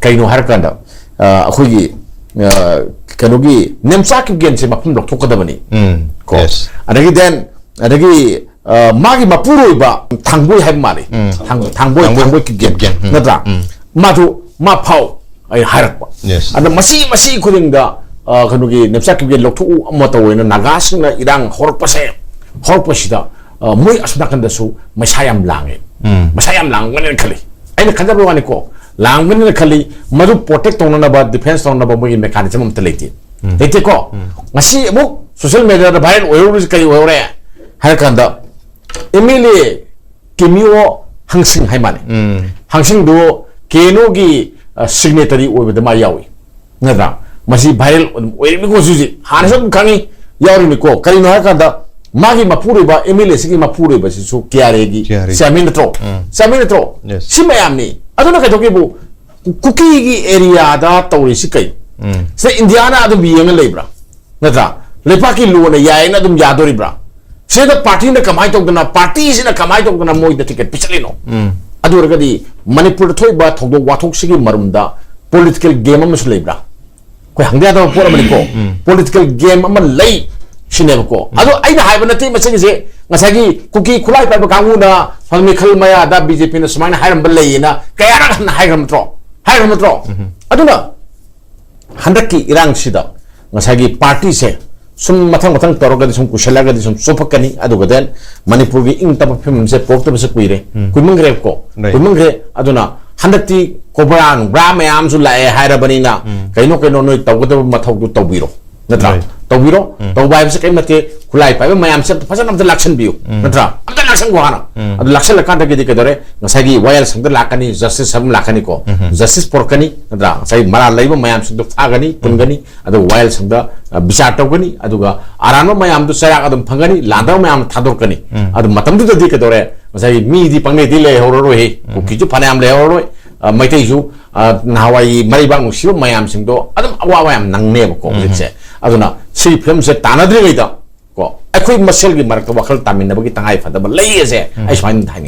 ꯀꯩꯅꯣ ꯍꯥꯏꯔꯀꯥꯟꯗ, ꯑ, ꯑꯩꯈꯣꯏꯒꯤ, ꯑ, ꯀꯩꯅꯣꯒꯤ ꯅꯦꯝꯆꯥ ꯀꯤꯞꯒꯦꯟꯁꯦ ꯃꯐꯝ ꯂꯧꯊꯣꯛꯀꯗꯕꯅꯤ꯫ ꯎꯝ꯫ ꯀꯣ꯫ Yes. ꯑꯗꯒꯤ then, ꯑꯗꯒꯤ, ꯑ, ꯃꯥꯒꯤ ꯃꯄꯨꯔꯣꯏꯕ ꯊꯥꯡꯕꯣꯏ ꯍꯥꯏꯕ ꯃꯥꯜꯂꯤ꯫ ꯎꯝ꯫ ꯊꯥꯡ-, ꯊꯥꯡꯕꯣꯏ, ꯊꯥꯡꯕꯣꯏ꯫ ꯊꯥꯡꯕꯣꯏ ꯀꯤꯞꯒꯦꯟ꯫ ꯀꯤꯞꯒꯦꯟ꯫ ꯎꯝ꯫ ꯅꯠꯇ꯭ꯔꯥ? ꯎꯝ꯫ ꯃꯥꯗꯨ ꯃꯥ ꯐꯥꯎ ꯑꯩ ꯍꯥꯏꯔꯛꯄ꯫ Yes. ꯑꯗ ꯃꯁꯤ, ꯃꯁꯤ ꯈꯨꯗꯤꯡꯗ, ꯑ, ꯀꯩꯅꯣꯒꯤ ꯅꯦꯝꯆꯥ ꯀꯤꯞꯒꯦꯟ ꯂꯧꯊꯣꯛꯎ ꯑꯃ ꯇꯧꯋꯦꯅ ꯅꯥꯒꯥꯁꯤꯡꯅ ꯏꯔꯥꯡ ꯍꯧꯔꯛꯄꯁꯦ, ꯍꯧꯔꯛꯄꯁꯤꯗ, ꯑ, ꯃꯣꯏ ꯑꯁꯣꯝ ꯅꯥꯀꯟꯗꯁꯨ ꯃꯩꯁꯥ ꯌꯥꯝ ꯂꯥꯡꯉꯦ꯫ ꯎꯝ꯫ ꯃꯩꯁꯥ ꯌꯥꯝ ꯂꯥꯡꯒꯅꯦꯅ ꯈꯜꯂꯤ꯫ ꯑꯩꯅ ꯈꯟꯖꯕ ꯋꯥꯅꯤꯀꯣ, ꯂꯥꯡꯒꯅꯦꯅ ꯈꯜꯂꯤ꯫ ꯃꯗꯨ protect ꯇꯧꯅꯅꯕ, defense ꯇꯧꯅꯅꯕ ꯃꯣꯏꯒꯤ mechanism ꯑꯝꯇ ꯂꯩꯇꯦ꯫ ꯎꯝ꯫ ꯂꯩꯇꯦꯀꯣ? ꯎꯝ꯫ ꯉꯁꯤ ꯑꯃꯨꯛ social media ꯗ viral ꯑꯣꯏꯍꯧꯔꯤꯁꯤ ꯀꯔꯤ ꯑꯣꯏꯍꯧꯔꯦ ꯍꯥꯏꯔ ꯀꯥꯟꯗ, MLA ꯀꯤꯃꯤꯑꯣ ꯍꯪꯁꯤꯡ ꯍꯥꯏ ꯃꯥꯜꯂꯦ꯫ ꯎꯝ꯫ ꯍꯪꯁꯤꯡꯗꯨ KNO ꯒꯤ, ꯑ, signatory ꯑꯣꯏꯕꯗ ꯃꯥ ꯌꯥꯎꯏ꯫ ꯅꯠꯇ꯭ꯔꯥ? ꯃꯁꯤ viral ꯑꯗꯨꯝ ꯑꯣꯏꯔꯤꯕꯅꯤꯀꯣ ꯍꯧꯖꯤꯛ ꯍꯧꯖꯤꯛ꯫ ꯍꯥꯟꯅꯁꯨ ꯑꯗꯨꯝ ꯈꯪꯉꯤ, ꯌꯥꯎꯔꯤꯕꯅꯤꯀꯣ꯫ ꯀꯔꯤꯅꯣ ꯍꯥꯏꯔꯀꯥꯟꯗ ꯃꯥꯒꯤ ꯃꯄꯨꯔꯣꯏꯕ, MLA ꯁꯤꯒꯤ ꯃꯄꯨꯔꯣꯏꯕꯁꯤꯁꯨ KRA ꯒꯤ KRA꯫ Chairman ꯅꯠꯇ꯭ꯔꯣ? ꯎꯝ꯫ Chairman ꯅꯠꯇ꯭ꯔꯣ? Yes꯫ ꯁꯤ ꯃꯌꯥꯝꯅꯤ꯫ ꯑꯗꯨꯅ ꯀꯩꯗꯧꯒꯦꯕꯨ ꯀꯨꯀꯤꯒꯤ area ꯗ ꯇꯧꯔꯤꯁꯤ ꯀꯩ? ꯎꯝ꯫ ꯁꯤꯗ ꯏꯟꯗꯤꯌꯥꯅ ꯑꯗꯨꯝ ꯌꯦꯡꯉ ꯂꯩꯕ꯭ꯔꯥ? ꯅꯠꯇ꯭ꯔꯥ? ꯂꯩꯕꯥꯛꯀꯤ law ꯅ ꯌꯥꯏꯌꯦꯅ ꯑꯗꯨꯝ ꯌꯥꯗꯣꯔꯤꯕ꯭ꯔꯥ? ꯁꯤꯗ party ꯅ ꯀꯃꯥꯏꯅ ꯇꯧꯗꯅ, party ꯁꯤꯅ ꯀꯃꯥꯏꯅ ꯇꯧꯗꯅ ꯃꯣꯏꯗ ticket ꯄꯤꯁꯜꯂꯤꯅꯣ? ꯎꯝ꯫ ꯑꯗꯨ ꯑꯣꯏꯔꯒꯗꯤ ꯃꯅꯤꯄꯨꯔꯗ ꯊꯣꯛꯏꯕ ꯊꯧꯗꯣꯛ ꯋꯥꯊꯣꯛꯁꯤꯒꯤ ꯃꯔꯨꯝꯗ political game ꯑꯃꯁꯨ ꯂꯩꯕ꯭ꯔꯥ? ꯑꯩꯈꯣꯏ ꯍꯪꯗ ꯌꯥꯗꯕ ꯄꯣꯠ ꯑꯃꯅꯤꯀꯣ꯫ ꯎꯝ꯫ Political game ꯑꯃ ꯂꯩ ꯁꯤꯅꯦꯕꯀꯣ꯫ ꯎꯝ꯫ ꯑꯗꯣ ꯑꯩꯅ ꯍꯥꯏꯕ ꯅꯠꯇꯦ ꯃꯁꯤꯒꯤꯁꯦ, ꯉꯁꯥꯏꯒꯤ ꯀꯨꯀꯤ ꯈꯨꯠꯂꯥꯏ ꯄꯥꯏꯕ ꯀꯥꯡꯕꯨꯅ ꯃꯤꯈꯜ ꯃꯌꯥꯗ BJP ꯅ ꯁꯨꯃꯥꯏꯅ ꯍꯥꯏꯔꯝꯕ ꯂꯩꯌꯦꯅ ꯀꯌꯥꯔꯛ ꯍꯟꯅ ꯍꯥꯏꯈ꯭ꯔꯕ ꯅꯠꯇ꯭ꯔꯣ? ꯍꯥꯏꯈ꯭ꯔꯕ ꯅꯠꯇ꯭ꯔꯣ? ꯎꯝ꯫ ꯑꯗꯨꯅ ꯍꯟꯗꯛꯀꯤ ꯏꯔꯥꯡꯁꯤꯗ ꯉꯁꯥꯏꯒꯤ party ꯁꯦ ꯁꯨꯝ ꯃꯊꯪ ꯃꯊꯪ ꯇꯧꯔꯒꯗꯤ, ꯁꯨꯝ ꯀꯨꯏꯁꯜꯂꯒꯗꯤ ꯁꯨꯝ ꯆꯣꯞꯄꯛꯀꯅꯤ꯫ ꯑꯗꯨꯒ then ꯃꯅꯤꯄꯨꯔꯒꯤ ꯏꯪ ꯇꯞꯄ ꯐꯤꯕꯝꯁꯦ ꯄꯨꯔꯛꯇꯕꯁꯦ ꯀꯨꯏꯔꯦ, ꯎꯝ꯫ ꯀꯨꯏꯃꯟꯈ꯭ꯔꯦꯕꯀꯣ꯫ Right. ꯀꯨꯏꯃꯟꯈ꯭ꯔꯦ꯫ ꯑꯗꯨꯅ ꯍꯟꯗꯛꯇꯤ ꯀꯣꯕ꯭ꯔꯥ ꯅꯨꯡꯕ꯭ꯔꯥ ꯃꯌꯥꯝꯁꯨ ꯂꯥꯛꯑꯦ ꯍꯥꯏꯔꯕꯅꯤꯅ, ꯎꯝ꯫ ꯀꯩꯅꯣ ꯀꯩꯅꯣ ꯅꯣꯏ ꯇꯧꯒꯗꯕ ꯃꯊꯧꯗꯨ ꯇꯧꯕꯤꯔꯣ, ꯅꯠꯇ꯭ꯔꯥ? Right. ꯇꯧꯕꯤꯔꯣ꯫ ꯎꯝ꯫ ꯇꯧꯕ ꯍꯥꯏꯕꯁꯦ ꯀꯔꯤꯝ ꯅꯠꯇꯦ꯫ ꯈꯨꯠꯂꯥꯏ ꯄꯥꯏꯕ ꯃꯌꯥꯝꯁꯦ ꯑꯝꯇ ꯐꯖꯅ ꯑꯝꯇ ꯂꯥꯛꯁꯟꯕꯤꯌꯨ, ꯎꯝ꯫ ꯅꯠꯇ꯭ꯔꯥ? ꯑꯝꯇ ꯂꯥꯛꯁꯟꯈꯣ ꯍꯥꯟꯅ꯫ ꯎꯝ꯫ ꯑꯗꯨ ꯂꯥꯛꯁꯜꯂꯀꯥꯟꯗꯒꯤꯗꯤ ꯀꯩꯗꯧꯔꯦ? ꯉꯁꯥꯏꯒꯤ ꯋꯥꯌꯦꯜ ꯁꯪꯗ ꯂꯥꯛꯀꯅꯤ, justice ꯑꯃ ꯂꯥꯛꯀꯅꯤꯀꯣ꯫ ꯎꯝ꯫ Justice ꯄꯨꯔꯛꯀꯅꯤ, ꯅꯠꯇ꯭ꯔꯥ? ꯉꯁꯥꯏ ꯃꯔꯥꯜ ꯂꯩꯕ ꯃꯌꯥꯝꯁꯤꯡꯗꯣ ꯐꯥꯒꯅꯤ, ꯎꯝ꯫ ꯄꯨꯟꯒꯅꯤ, ꯑꯗꯨꯒ ꯋꯥꯌꯦꯜ ꯁꯪꯗ, ꯑ, ꯕꯤꯆꯥꯔ ꯇꯧꯒꯅꯤ, ꯑꯗꯨꯒ ꯑꯔꯥꯟꯕ ꯃꯌꯥꯝꯗꯨ ꯆꯩꯔꯥꯛ ꯑꯗꯨꯝ ꯐꯪꯒꯅꯤ, ꯂꯥꯟꯗꯕ ꯃꯌꯥꯝ ꯊꯥꯗꯣꯔꯛꯀꯅꯤ꯫ ꯎꯝ꯫ ꯑꯗꯨ ꯃꯇꯝꯗꯨꯗꯗꯤ ꯀꯩꯗꯧꯔꯦ? ꯉꯁꯥꯏꯒꯤ ꯃꯤꯗꯤ ꯄꯪꯂꯩꯗꯤ ꯂꯩꯍꯧꯔꯔꯣꯏ, ꯎꯝ꯫ ꯀꯨꯀꯤꯁꯨ ꯐꯅꯌꯥꯝ ꯂꯩꯍꯧꯔꯔꯣꯏ, ꯑ, ꯃꯩꯇꯩꯁꯨ, ꯑ, ꯅꯍꯥꯟꯋꯥꯏꯒꯤ ꯃꯔꯩꯕꯥꯛ ꯅꯨꯡꯁꯤꯕ ꯃꯌꯥꯝꯁꯤꯡꯗꯣ ꯑꯗꯨꯝ ꯑꯋꯥꯕ ꯌꯥꯝ ꯅꯪꯅꯦꯕꯀꯣ꯫ ꯎꯝ꯫ ꯍꯧꯖꯤꯛꯁꯦ꯫ ꯑꯗꯨꯅ ꯁꯤꯒꯤ ꯐꯤꯕꯝꯁꯦ ꯇꯥꯟꯅꯗ꯭ꯔꯤꯉꯩꯗ ꯀꯣ, ꯑꯩꯈꯣꯏ ꯃꯁꯦꯜꯒꯤ ꯃꯔꯛꯇ ꯋꯥꯈꯜ ꯇꯥꯃꯤꯟꯅꯕꯒꯤ ꯇꯉꯥꯏ ꯐꯗꯕ ꯂꯩ ꯑꯁꯦ ꯎꯝ꯫ ꯑꯩ ꯁꯨꯃꯥꯏꯅ ꯍꯥꯏꯅꯤꯡꯉꯤ꯫